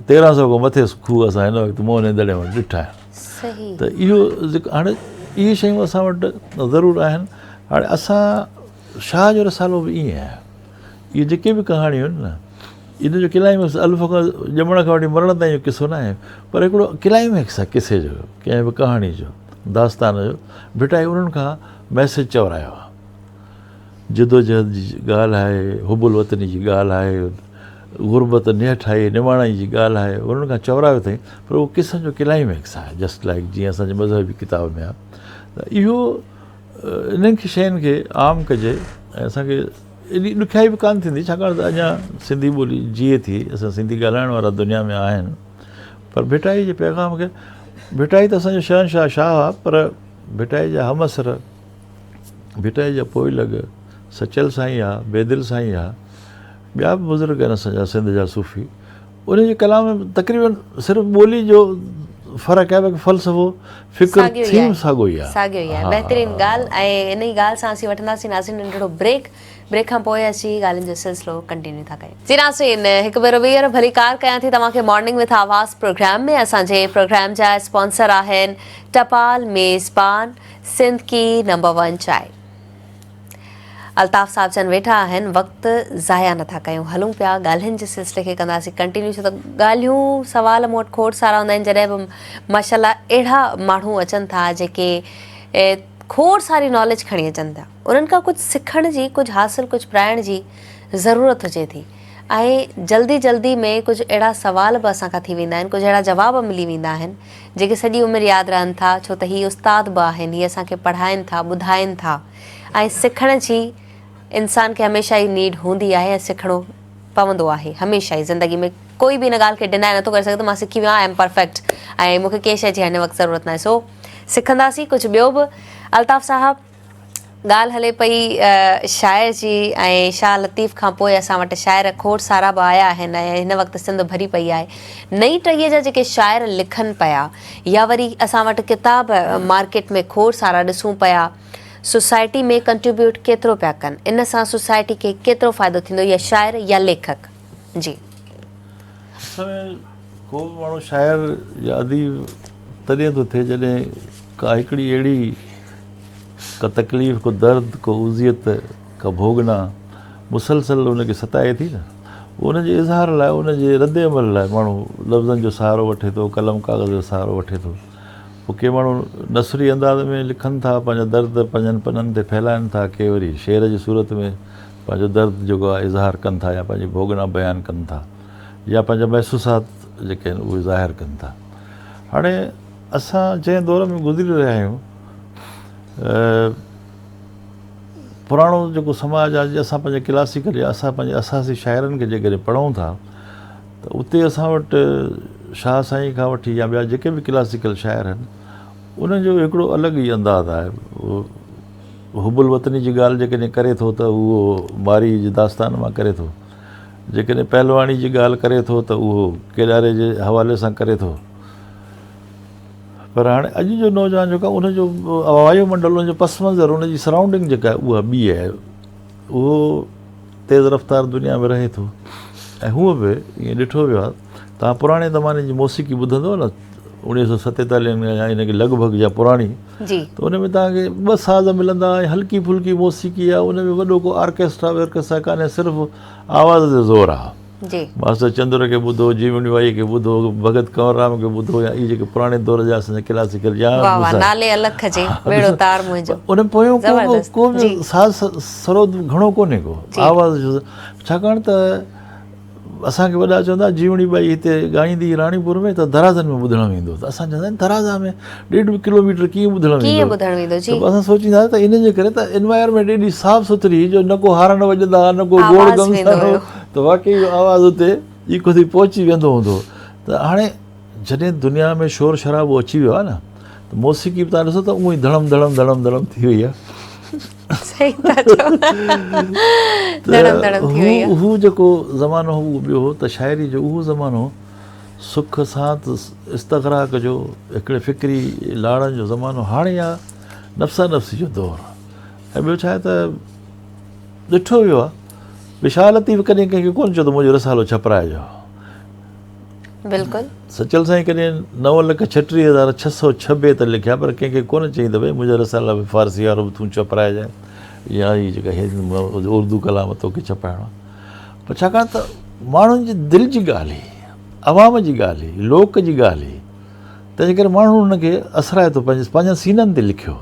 13 سو کان مٿي کوهه اسان هن وقت موهن جي دڙي وٽ ڏٺا آهن ته اهو ذڪر هاڻي اهي شيون اسان وٽ ضرور آهن هاڻي اسان شاهه جو رسالو به ائين آهي اهي جيڪي به ڪهاڻيون آهن نه ان جو ڪلائميڪس الف کان ڄمڻ کان وٺي مرڻ تائين جو قصو نه آهي پر هڪڙو ڪلائميڪس آهي قصي جو ڪنهن به ڪهاڻي جو داستان جو ڀٽائي انهن کان ميسيج چورايو آهي. جدوجهد جي ڳالهه آهي، حب الوطني جي ڳالهه آهي، غربت، نهٺائي، نماڻائي جي ڳالهه آهي، انهن کان چورايو اٿئي پر اهو قصن جو ڪلائميڪس آهي جسٽ لائيڪ جيئن اسان جي مذهبي ڪتاب ۾ آهي ته اهو انهن کي شين کي عام ڪجي ۽ اسان کي ايڏي ڏکيائي به ڪانه ٿيندي ڇاڪاڻ ته اڃا سنڌي ٻولي جيئي ٿي اسان سنڌي ڳالهائڻ وارا دنيا ۾ آهن پر ڀٽائي جي پيغام کي ڀٽائي ته اسان جو شهنشاهه شاهه آهي پر ڀٽائي جا همعصر، ڀٽائي جا پوئلڳ، سچل سائين آ، بيدل سائين آ، ٻيا به بزرگ آهن اسان جا سنڌ جا صوفي، انهن جي ڪلام ۾ تقريبن صرف ٻولي جو فرق آهي باقي فلسفو فڪر ٿيم ساڳيو ئي آهي. ساڳيو ئي آهي. بهترين ڳالهه ۽ انهي ڳالهه سان اسين وٺنداسين ناظرين ننڍڙو بريڪ. بريڪ کان پوء اچي ڳالهين جو سلسلو ڪنٽينيو ٿا ڪيون. جي ناظرين هڪ ڀيرو ٻيهر ڀليڪار ڪيان ٿي توهان کي مارننگ وٿ آواز پروگرام ۾ اسان جي پروگرام جا اسپانسر آهن ٽپال ميزبان سنڌ ڪي نمبر ون چائي الطاف صاحب جن ويٺا آهن وقت ضايع نٿا ڪيون هلون پيا ڳالهين جي سلسلي کي ڪنداسين ڪنٽينيو ڇو ته ڳالهيون سوال مون وٽ کوڙ سارا هوندا آهن جڏهن به ماشاءالله اهڙا ماڻهو اچن ٿا جيڪي کوڙ ساري ناليج کڻي اچن ٿا انهن کان ڪجهه سکڻ جي، ڪجهه حاصل ڪجهه پرائڻ جي ضرورت هجي ٿي ۽ جلدي جلدي ۾ ڪجهه اهڙا سوال به اسان کان ٿي ويندا آهن، ڪجهه اهڙا جواب ملي ويندا آهن، جيڪي سڄي عمر ياد رهن ٿا، ڇو ته هي استاد به آهن، هي اسان کي پڙهائن ٿا، ٻڌائن ٿا ۽ سکڻ جي انسان کي هميشه ئي نيڊ هوندي آهي ۽ سکڻو پوندو آهي هميشه ئي زندگي ۾ ڪوئي به ان ڳالهه کي ڊنائي نٿو ڪري سگهي ته مان سکي ويو آهيان I M perfect ۽ مون کي ڪنهن شيء جي هن وقت ضرورت ناهي سو سکنداسين ڪجهه ٻيو به الطاف صاحب. ڳالهه هلي پئي شاعر جي ۽ شاهه لطيف کان پوء اسان وٽ شاعر کوڙ سارا به آيا آهن ۽ هن وقت سنڌ ڀري پئي آهي. نئين ٽهيء جا جيڪي شاعر لکن پيا يا وري اسان وٽ ڪتاب مارڪيٽ ۾ کوڙ سارا ڏسون پيا سوسائٽي ۾ ڪنٽريبيوٽ ڪيترو پيا ڪن ان سان سوسائٽي کي ڪيترو فائدو ٿيندو يا شاعر يا ليکڪ جي. اصل ۾ ڪو به ماڻهو شاعر يا اديب تڏهن ٿو ٿئي جڏهن ڪا هڪڙي اهڙي ڪا تڪليف، ڪو درد، ڪو اذيت، ڪا ڀوڳنا مسلسل ان کي ستائي ٿي نه، ان جي اظهار لاء، ان جي رد عمل لاء ماڻهو لفظن جو سهارو وٺي ٿو، قلم ڪاغذ جو سهارو وٺي ٿو. پوء ڪي ماڻهو نثري انداز ۾ لکن ٿا، پنهنجا درد پنهنجن پنن تي ڦهلائن ٿا، ڪي وري شعر جي صورت ۾ پنهنجو درد جيڪو آهي اظهار ڪن ٿا يا پنهنجي ڀوڳنا بيان ڪن ٿا يا پنهنجا محسوسات جيڪي آهن اهي ظاهر ڪن ٿا. هاڻي اسان جنهن دور ۾ گذري رهيا آهيون، پراڻو جيڪو سماج آهي اسان پنهنجي ڪلاسيڪل يا اسان پنهنجي اساسي شاعرن کي جيڪڏهن پڙهون ٿا ته اتي اسان وٽ شاهه سائين کان وٺي يا ٻيا جيڪي به ڪلاسيڪل شاعر آهن انهن جو هڪڙو الڳ ئي انداز آهي. حب الوطني جي ڳالهه جيڪڏهن ڪري ٿو ته اهو مارئي جي داستان مان ڪري ٿو، جيڪڏهن پهلواڻي جي ڳالهه ڪري ٿو ته اهو ڪيڏاري جي حوالي سان ڪري ٿو. پر هاڻي اڄ جو نوجوان جيڪو آهي ان جو وايو منڊل ان جو پس منظر ان جي سرائونڊنگ جيڪا آهي اها ٻي آهي اهو تيز رفتار دنيا ۾ رهي ٿو ۽ هونء به ائين ڏٺو ويو آهي توهان پراڻي زماني جي موسيقي ٻڌندو نه اوڻيهه سو ستيتاليهن يا ان کي لڳ ڀڳ يا پراڻي ته ان ۾ توهان کي ٻه ساز ملندا ۽ هلڪي ڦلڪي موسيقي آهي ان ۾ وڏو ڪو آرڪيسٽرا وارڪيسٽرا ڪانهي صرف آواز جو زور آهي ماستر چندر کي ٻڌو، جيوڻي وائيء کي ٻڌو، ڀڳت ڪنور رام کي ٻڌو يا اهي جيڪي پراڻي دور جا اسان جا ڪلاسيڪل يا واه واه نالي الک جي ٻيڙو تار منهنجو ان پويون ڪو به ڪو به ساز سرود گهڻو ڪونهي ڪو آواز جو ڇاڪاڻ ته اسان کي وڏا چوندا جيوڻي ٻائي هتي ڳائيندي هئي راڻيپور ۾ ته درازن ۾ ٻڌڻ ويندو ته اسان چوندا درازا ۾ ڏيڍ ڪلوميٽر ڪيئن ٻڌڻ ويندو ڪيئن ٻڌڻ ويندو جي ته اسان سوچيندا ته ان جي ڪري ته انوائرمينٽ ايڏي صاف سٿري جو نه ڪو هارن وڄندا نه ڪو گوڙ گهمسان ته واقعي اهو آواز اتي ايڪو ٿي پهچي ويندو هوندو ته هاڻي جڏهن دنيا ۾ شور شرابو اچي ويو آهي نه ته موسيقي به تان ڏسو ته اونئي ڌڙم ڌڙم ڌڙم ڌڙم ٿي وئي آهي. صحيح ٿا چئو ڌڙم ڌڙم ٿي وئي آهي. هو جيڪو زمانو هو اهو ٻيو هو ته شاعري جو اهو زمانو سک سانت استغراق جو هڪڙي فڪري لاڙن جو زمانو هاڻي آهي نفسا نفسي جو دور ۽ ٻيو ڇا آهي ته ڏٺو ويو آهي ڀئي شاهه لطيف ڪڏهن ڪنهن کي ڪونه چيو ته منهنجو رسالو ڇپرائجو. بلڪل. سچل سائين ڪڏهن 936606 بيت لکيا پر ڪنهن کي ڪونه چيائين ته ڀئي منهنجا رسالا به فارسي وارو به تون ڇپرائجانء يا هي جيڪا هي اردو ڪلام توکي ڇپائڻو آهي پر ڇاڪاڻ ته ماڻهن جي دل جي ڳالهه هئي، عوام جي ڳالهه هئي، لوڪ جي ڳالهه هئي تنهنجي ڪري ماڻهن ان کي اثرائتو پنهنجي پنهنجن سينن تي لکيو.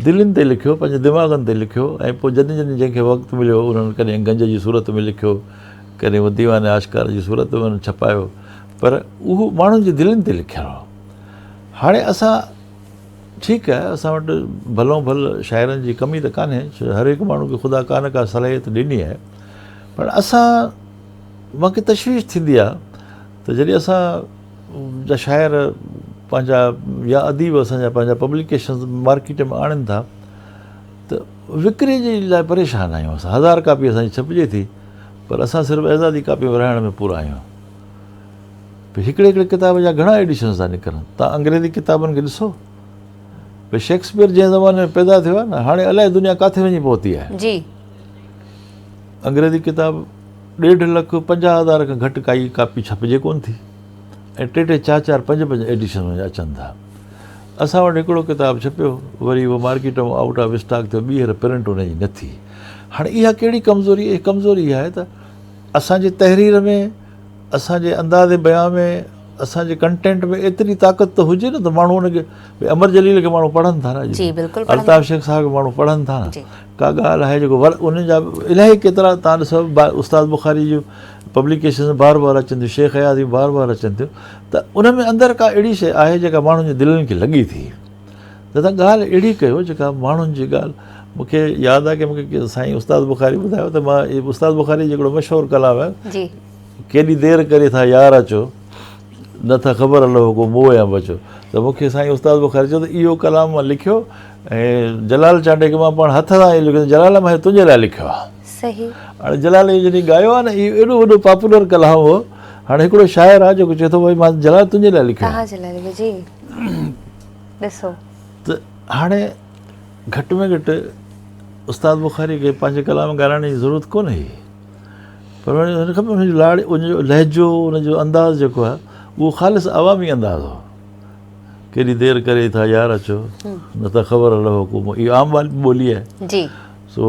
دلين تي لکيو، پنهنجي دماغن تي لکيو ۽ پوء جڏهن جڏهن جنهن کي وقت مليو انهن ڪڏهن گنج جي صورت ۾ لکيو، ڪڏهن اهو ديوان آشڪار جي صورت ۾ انهن ڇپايو پر اهو ماڻهن جي دلين تي لکيل هو. هاڻي اسان ٺيڪ آهي اسان وٽ ڀلئون ڀل شاعرن جي ڪمي ته ڪانهي، هر هڪ ماڻهو کي خدا ڪا نه ڪا صلاحيت ڏني آهي پر اسان مان کي تشويش ٿيندي آهي ته جڏهن اسان جا شاعر پنهنجا يا اديب اسان جا پنهنجا پبليڪيشنز مارڪيٽ ۾ آڻين ٿا ته وڪري جي لاء پريشان آهيون اسان هزار ڪاپي اسان جي ڇپجي ٿي پر اسان صرف اعزازي ڪاپي ورهائڻ ۾ پورا آهيون هڪڙي هڪڙي ڪتاب جا گهڻا ايڊيشنز ٿا نڪرن تان انگريزي ڪتابن کي ڏسو ڀئي شيڪسپيئر جنهن زماني ۾ پيدا ٿيو آهي نه هاڻي الائي دنيا ڪاٿي وڃي پهتي آهي جي انگريزي ڪتاب ڏيڍ لک 50,000 کان گهٽ ڪائي ڪاپي ڇپجي ڪونه ٿي ۽ ٽي ٽي چار چار پنج پنج ايڊيشن ۾ اچن ٿا. اسان وٽ هڪڙو ڪتاب ڇپيو وري اهو مارڪيٽ مان آئوٽ آف اسٽاڪ ٿيو ٻيهر پرنٽ ان جي نه ٿي. هاڻي اها ڪهڙي ڪمزوري اها ڪمزوري اها آهي ته اسان جي تحرير ۾ اسان جي انداز بيان ۾ اسان جي ڪنٽينٽ ۾ ايتري طاقت ته هجي نه ته ماڻهو ان کي ڀئي امر جليل کي ماڻهو پڙهن ٿا نه اڄ جي بلڪل پڙهن الطاف شيخ صاحب کي ماڻهو پڙهن ٿا نه ڪا ڳالهه آهي جيڪو ور انهن جا الاهي ڪيترا تان ڏسو استاد بخاري جون پبليڪيشن بار بار اچن ٿيون شيخ اياز جون بار بار اچن ٿيون ته ان ۾ اندر ڪا اهڙي شيء آهي جيڪا ماڻهن جي دلين کي لڳي ٿي ته تان ڳالهه اهڙي ڪيو جيڪا ماڻهن جي ڳالهه مون کي ياد آهي ڪي مون کي سائين استاد بخاري ٻڌايو ته مان استاد بخاري جو هڪڙو مشهور ڪلام آهي جي ڪيڏي دير ڪري ٿا يار اچو. نه ٿا خبر لهو ڪو موء يا بچو. ته مون کي سائين استاد بخاري چيو ته اهو ڪلام مان لکيو ۽ جلال چانڊيي کي مان پاڻ هٿ سان اهو لکيو جلال مان اهو تنهنجي لاء لکيو آهي. صحيح. هاڻي جلال اهو جڏهن ڳايو آهي نه اهو ايڏو وڏو پاپولر ڪلام هو. هاڻي هڪڙو شاعر آهي جيڪو چئي ٿو ڀائي مان جلال تنهنجي لاء لکيو آهي. توهان جي لاء لکيو جي ڏسو. ته هاڻي گهٽ ۾ گهٽ استاد بخاري کي پنهنجي ڪلام ڳارائڻ جي ضرورت ڪونه هئي. پر ان کان ان جو لاڙ ان جو لهجو ان جو انداز جيڪو آهي اهو خالص عوامي انداز هو. ڪيڏي دير ڪري ٿا يار اچو نه ته خبر لهو ڪو اهو عام ٻولي آهي. جي. سو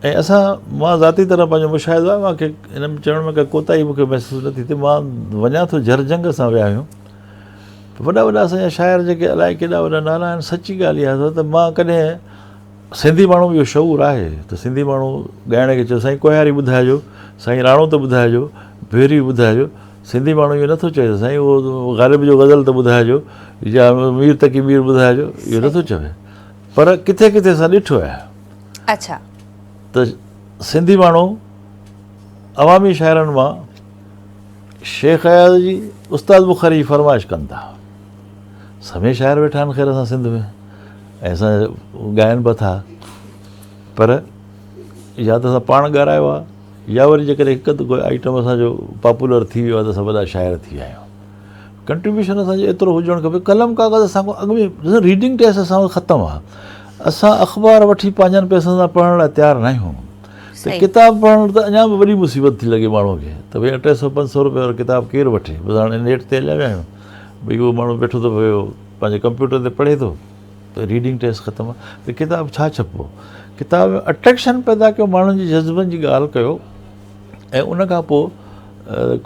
۽ اسان مان ذاتي طرح پنهنجو مشاهدو آهي مان کي ان ۾ چوڻ ۾ ڪا ڪوتاهي مون کي محسوس نه ٿي ٿئي مان وڃان ٿو جھر جھنگ سان ويا آهيون وڏا وڏا اسان جا شاعر جيڪي الائي ڪيڏا وڏا نالا آهن سچي ڳالهه اها اٿو ته مان ڪڏهن سنڌي ماڻهو اهو شعور آهي ته سنڌي ماڻهو ڳائڻ کي چيو سائين ڪوهياري ٻڌائجو سائين راڻو ته ٻڌائجو ڀيري ٻڌائجو سنڌي ماڻهو اهو نٿو چئي ته سائين اهو غالب جو غزل ته ٻڌائجو يا مير تقي مير ٻڌائجو اهو نٿو چوي پر ڪٿي ڪٿي اسان ڏٺو آهي اڇا ته سنڌي ماڻهو عوامي شاعرن مان شيخ اياز جي استاد بخاري جي فرمائش ڪن ٿا. سوين شاعر ويٺا آهن خير سان سنڌ ۾ ۽ اسان ڳائن به ٿا پر يا ته اسان پاڻ ڳارايو آهي يا وري جيڪڏهن هڪ اڌ ڪوئي آئٽم اسان جو پاپولر ٿي ويو آهي ته اسان وڏا شاعر ٿي ويا آهيون. ڪنٽريبيوشن اسان جو ايترو هجڻ کپي قلم ڪاغذ اسان کان اڳ ۾ ڏسو ريڊنگ ٽيسٽ اسان وٽ ختم آهي اسان اخبار وٺي پنهنجن پئسن سان پڙهڻ لاء تيار نه آهيون ته ڪتاب پڙهڻ ته اڃا به وڏي مصيبت ٿي لڳي ماڻهو کي ته ڀئي 300 500 روپيه وارو ڪتاب ڪير وٺي بس هاڻي نيٽ تي هليا ويا آهيون ڀئي اهو ماڻهو ويٺو ته پيو پنهنجي ڪمپيوٽر تي پڙهي ٿو ته ريڊنگ ٽيسٽ ختم آهي ته ڪتاب ڇا ڇپبو ڪتاب ۾ اٽريڪشن پيدا ڪيو ماڻهن جي جذبن جي ڳالهه ڪيو ۽ ان کان پوء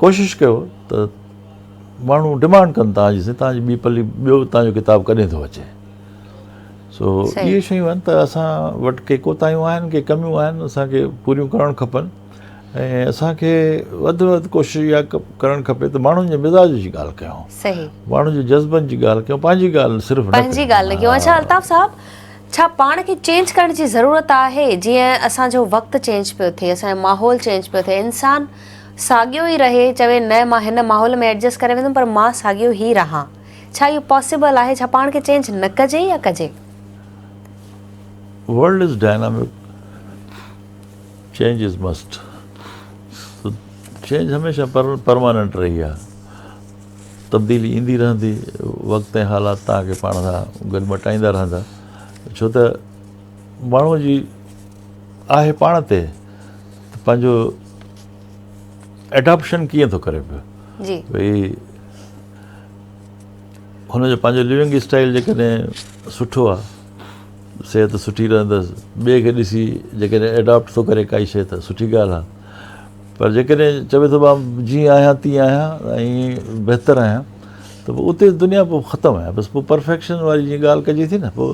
ڪوشش ڪيو ته ماڻهو ڊمانڊ ڪن تان جي تان جي ٻي پلي ٻيو تان جو ڪتاب ڪڏهن ٿو اچي سو اهي شيون آهن ته اسان وٽ ڪي ڪوتاهيون آهن ڪي ڪميون آهن اسان کي پوريون ڪرڻ کپن ۽ اسان کي وڌ ۾ وڌ ڪوشش اها ڪرڻ کپي ته ماڻهن جي مزاج جي ڳالهه ڪيون صحيح ماڻهن جي جذبن جي ڳالهه ڪيون پنهنجي ڳالهه صرف نه پنهنجي ڳالهه نه ڪيون اڇا الطاف صاحب ڇا پاڻ کي چينج ڪرڻ جي ضرورت آهي جيئن اسان جو وقت چينج پيو ٿئي اسان جو ماحول چينج پيو ٿئي انسان ساڳيو ئي رهي چوي نه مان هن ماحول ۾ ايڊجسٽ ڪري ويندم پر مان ساڳيو ئي رهان ڇا اهو پاسيبل آهي ڇا پاڻ کي چينج نه ڪجي يا ڪجي؟ World is dynamic change is must so change هميشه پرماننٽ رهي آهي تبديلي ايندي رهندي وقت ۽ حالات توهان کي پاڻ سان گڏ مٽائيندا رهندا ڇو ته ماڻهو جي آهي پاڻ تي ته پنهنجو ايڊاپشن ڪيئن ٿو ڪري پيو جي ڀئي هن جو پنهنجو لونگ اسٽائل جيڪڏهن سٺو آهي صحت سٺي رهندس ٻئي کي ڏسي جيڪڏهن ايڊاپٽ ٿو ڪري ڪائي شي ته سٺي ڳالهه آهي پر جيڪڏهن چوي ٿو مان جيئن آهيان تيئن آهيان ۽ بهتر آهيان ته پوء اتي دنيا پوء ختم آهي بس پوء پرفيڪشن واري جيئن ڳالهه ڪجي ٿي نه پوء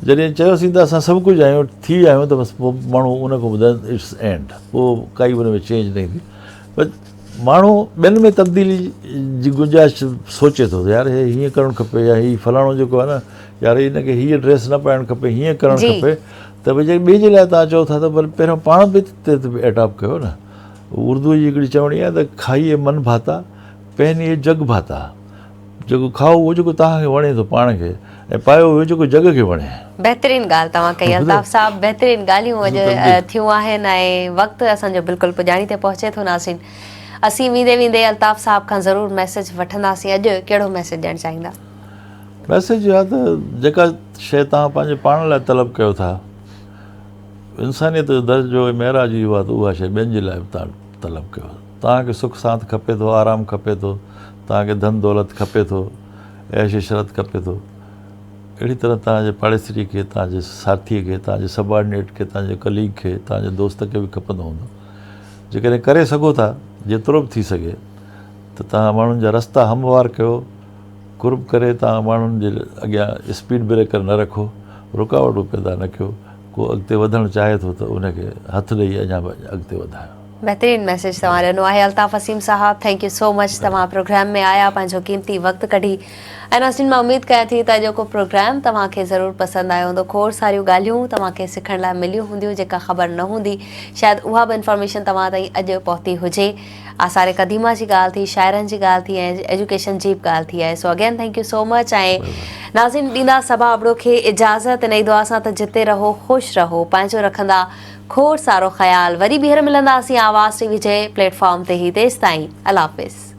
جڏهن چيوسين ته اسان سڀ ڪجهه آهيون ٿي ويا آهيون ته بس پوء ماڻهو ان کان ٻڌائي it's and پوء ڪائي ان ۾ چينج نه ايندي پر ماڻهو ٻين ۾ تبديلي جي گنجائش سوچي ٿو يار هي هيئن ڪرڻ کپي يا هي فلاڻو جيڪو آهي نه يار هن کي هيء ڊريس نه پائڻ کپي هيئن ڪرڻ کپي ته ڀئي جيڪي ٻئي جي لاء توهان چئو ٿا ته پر پهريون پاڻ به ته ايڊاپٽ ڪيو نه اردو جي هڪڙي چوڻي آهي ته کائيي من ڀاتا پهنيي جڳ ڀاتا جيڪو کائو اهو جيڪو توهان کي وڻي ٿو پاڻ کي ۽ پايو اهو جيڪو جڳ کي وڻي. بهترين ڳالهه توهان ڪئي الطاف صاحب بهترين ڳالهيون اڄ ٿيون آهن ۽ وقت اسان جو بلڪل پڄاڻي تي پهچي ٿو ناظرين اسين ويندي ويندي الطاف صاحب کان ضرور ميسيج وٺنداسين اڄ ڪهڙو ميسيج ڏيڻ چاهيندا؟ ميسيج اهو آهي ته جيڪا شيء توهان پنهنجي پاڻ لاء طلب ڪيو ٿا انسانيت جو درجو ۽ معراج اهو آهي ته اها شيء ٻين جي لاء به توهان طلب ڪيو. توهان کي سک سانت کپي ٿو، آرام کپي ٿو، توهان کي ڌن دولت کپي ٿو، عيش عشرت کپي ٿو. اهڙي طرح توهان جي پاڙيسري کي، توهان جي ساٿيء کي، توهان جي سبارڊينيٽ کي، توهان جي ڪليگ کي، توهان جي دوست کي به کپندو هوندو. جيڪڏهن ڪري سگهو ٿا، جيترو به ٿي سگهي، ته توهان ماڻهن جا رستا هموار ڪيو، قرب ڪري توهان ماڻهن جي اڳيان اسپيڊ بريڪر نه رکو، رڪاوٽون پيدا نه ڪيو، ڪو اڳتي وڌڻ چاهي ٿو ته ان کي هٿ ڏئي اڃا به اڳتي وڌايو. بهترين ميسيج توهان ڏنو آهي الطاف وسيم صاحب thank you سو مچ توهان پروگرام ۾ آيا پنهنجو قيمتي وقت ڪڍي ۽ ناظرين مان اميد ڪيان ٿي ته اڄوڪو پروگرام توهان کي ضرور پسند آيو هوندو کوڙ ساريون ڳالهيون توهان کي سکڻ لاء مليون هونديون جيڪا خبر نه هوندي شايد اها به انفارميشن توهان تائين اڄ پهتي هجي آثار قديمه جي ڳالهه ٿي شاعرن جي ڳالهه ٿي ۽ ايجوڪيشن جي به ڳالهه ٿي آهي so again thank you so much ۽ ناظرين ڏيندا صبا ابڙو کي اجازت انهي دعا سان ته جتي رهو خوش رهو پنهنجو رکندا کوڙ سارو خيال وري ٻيهر ملنداسين آواز ٽي وي جي پليٽ فارم تي هي تيستائين الله حافظ.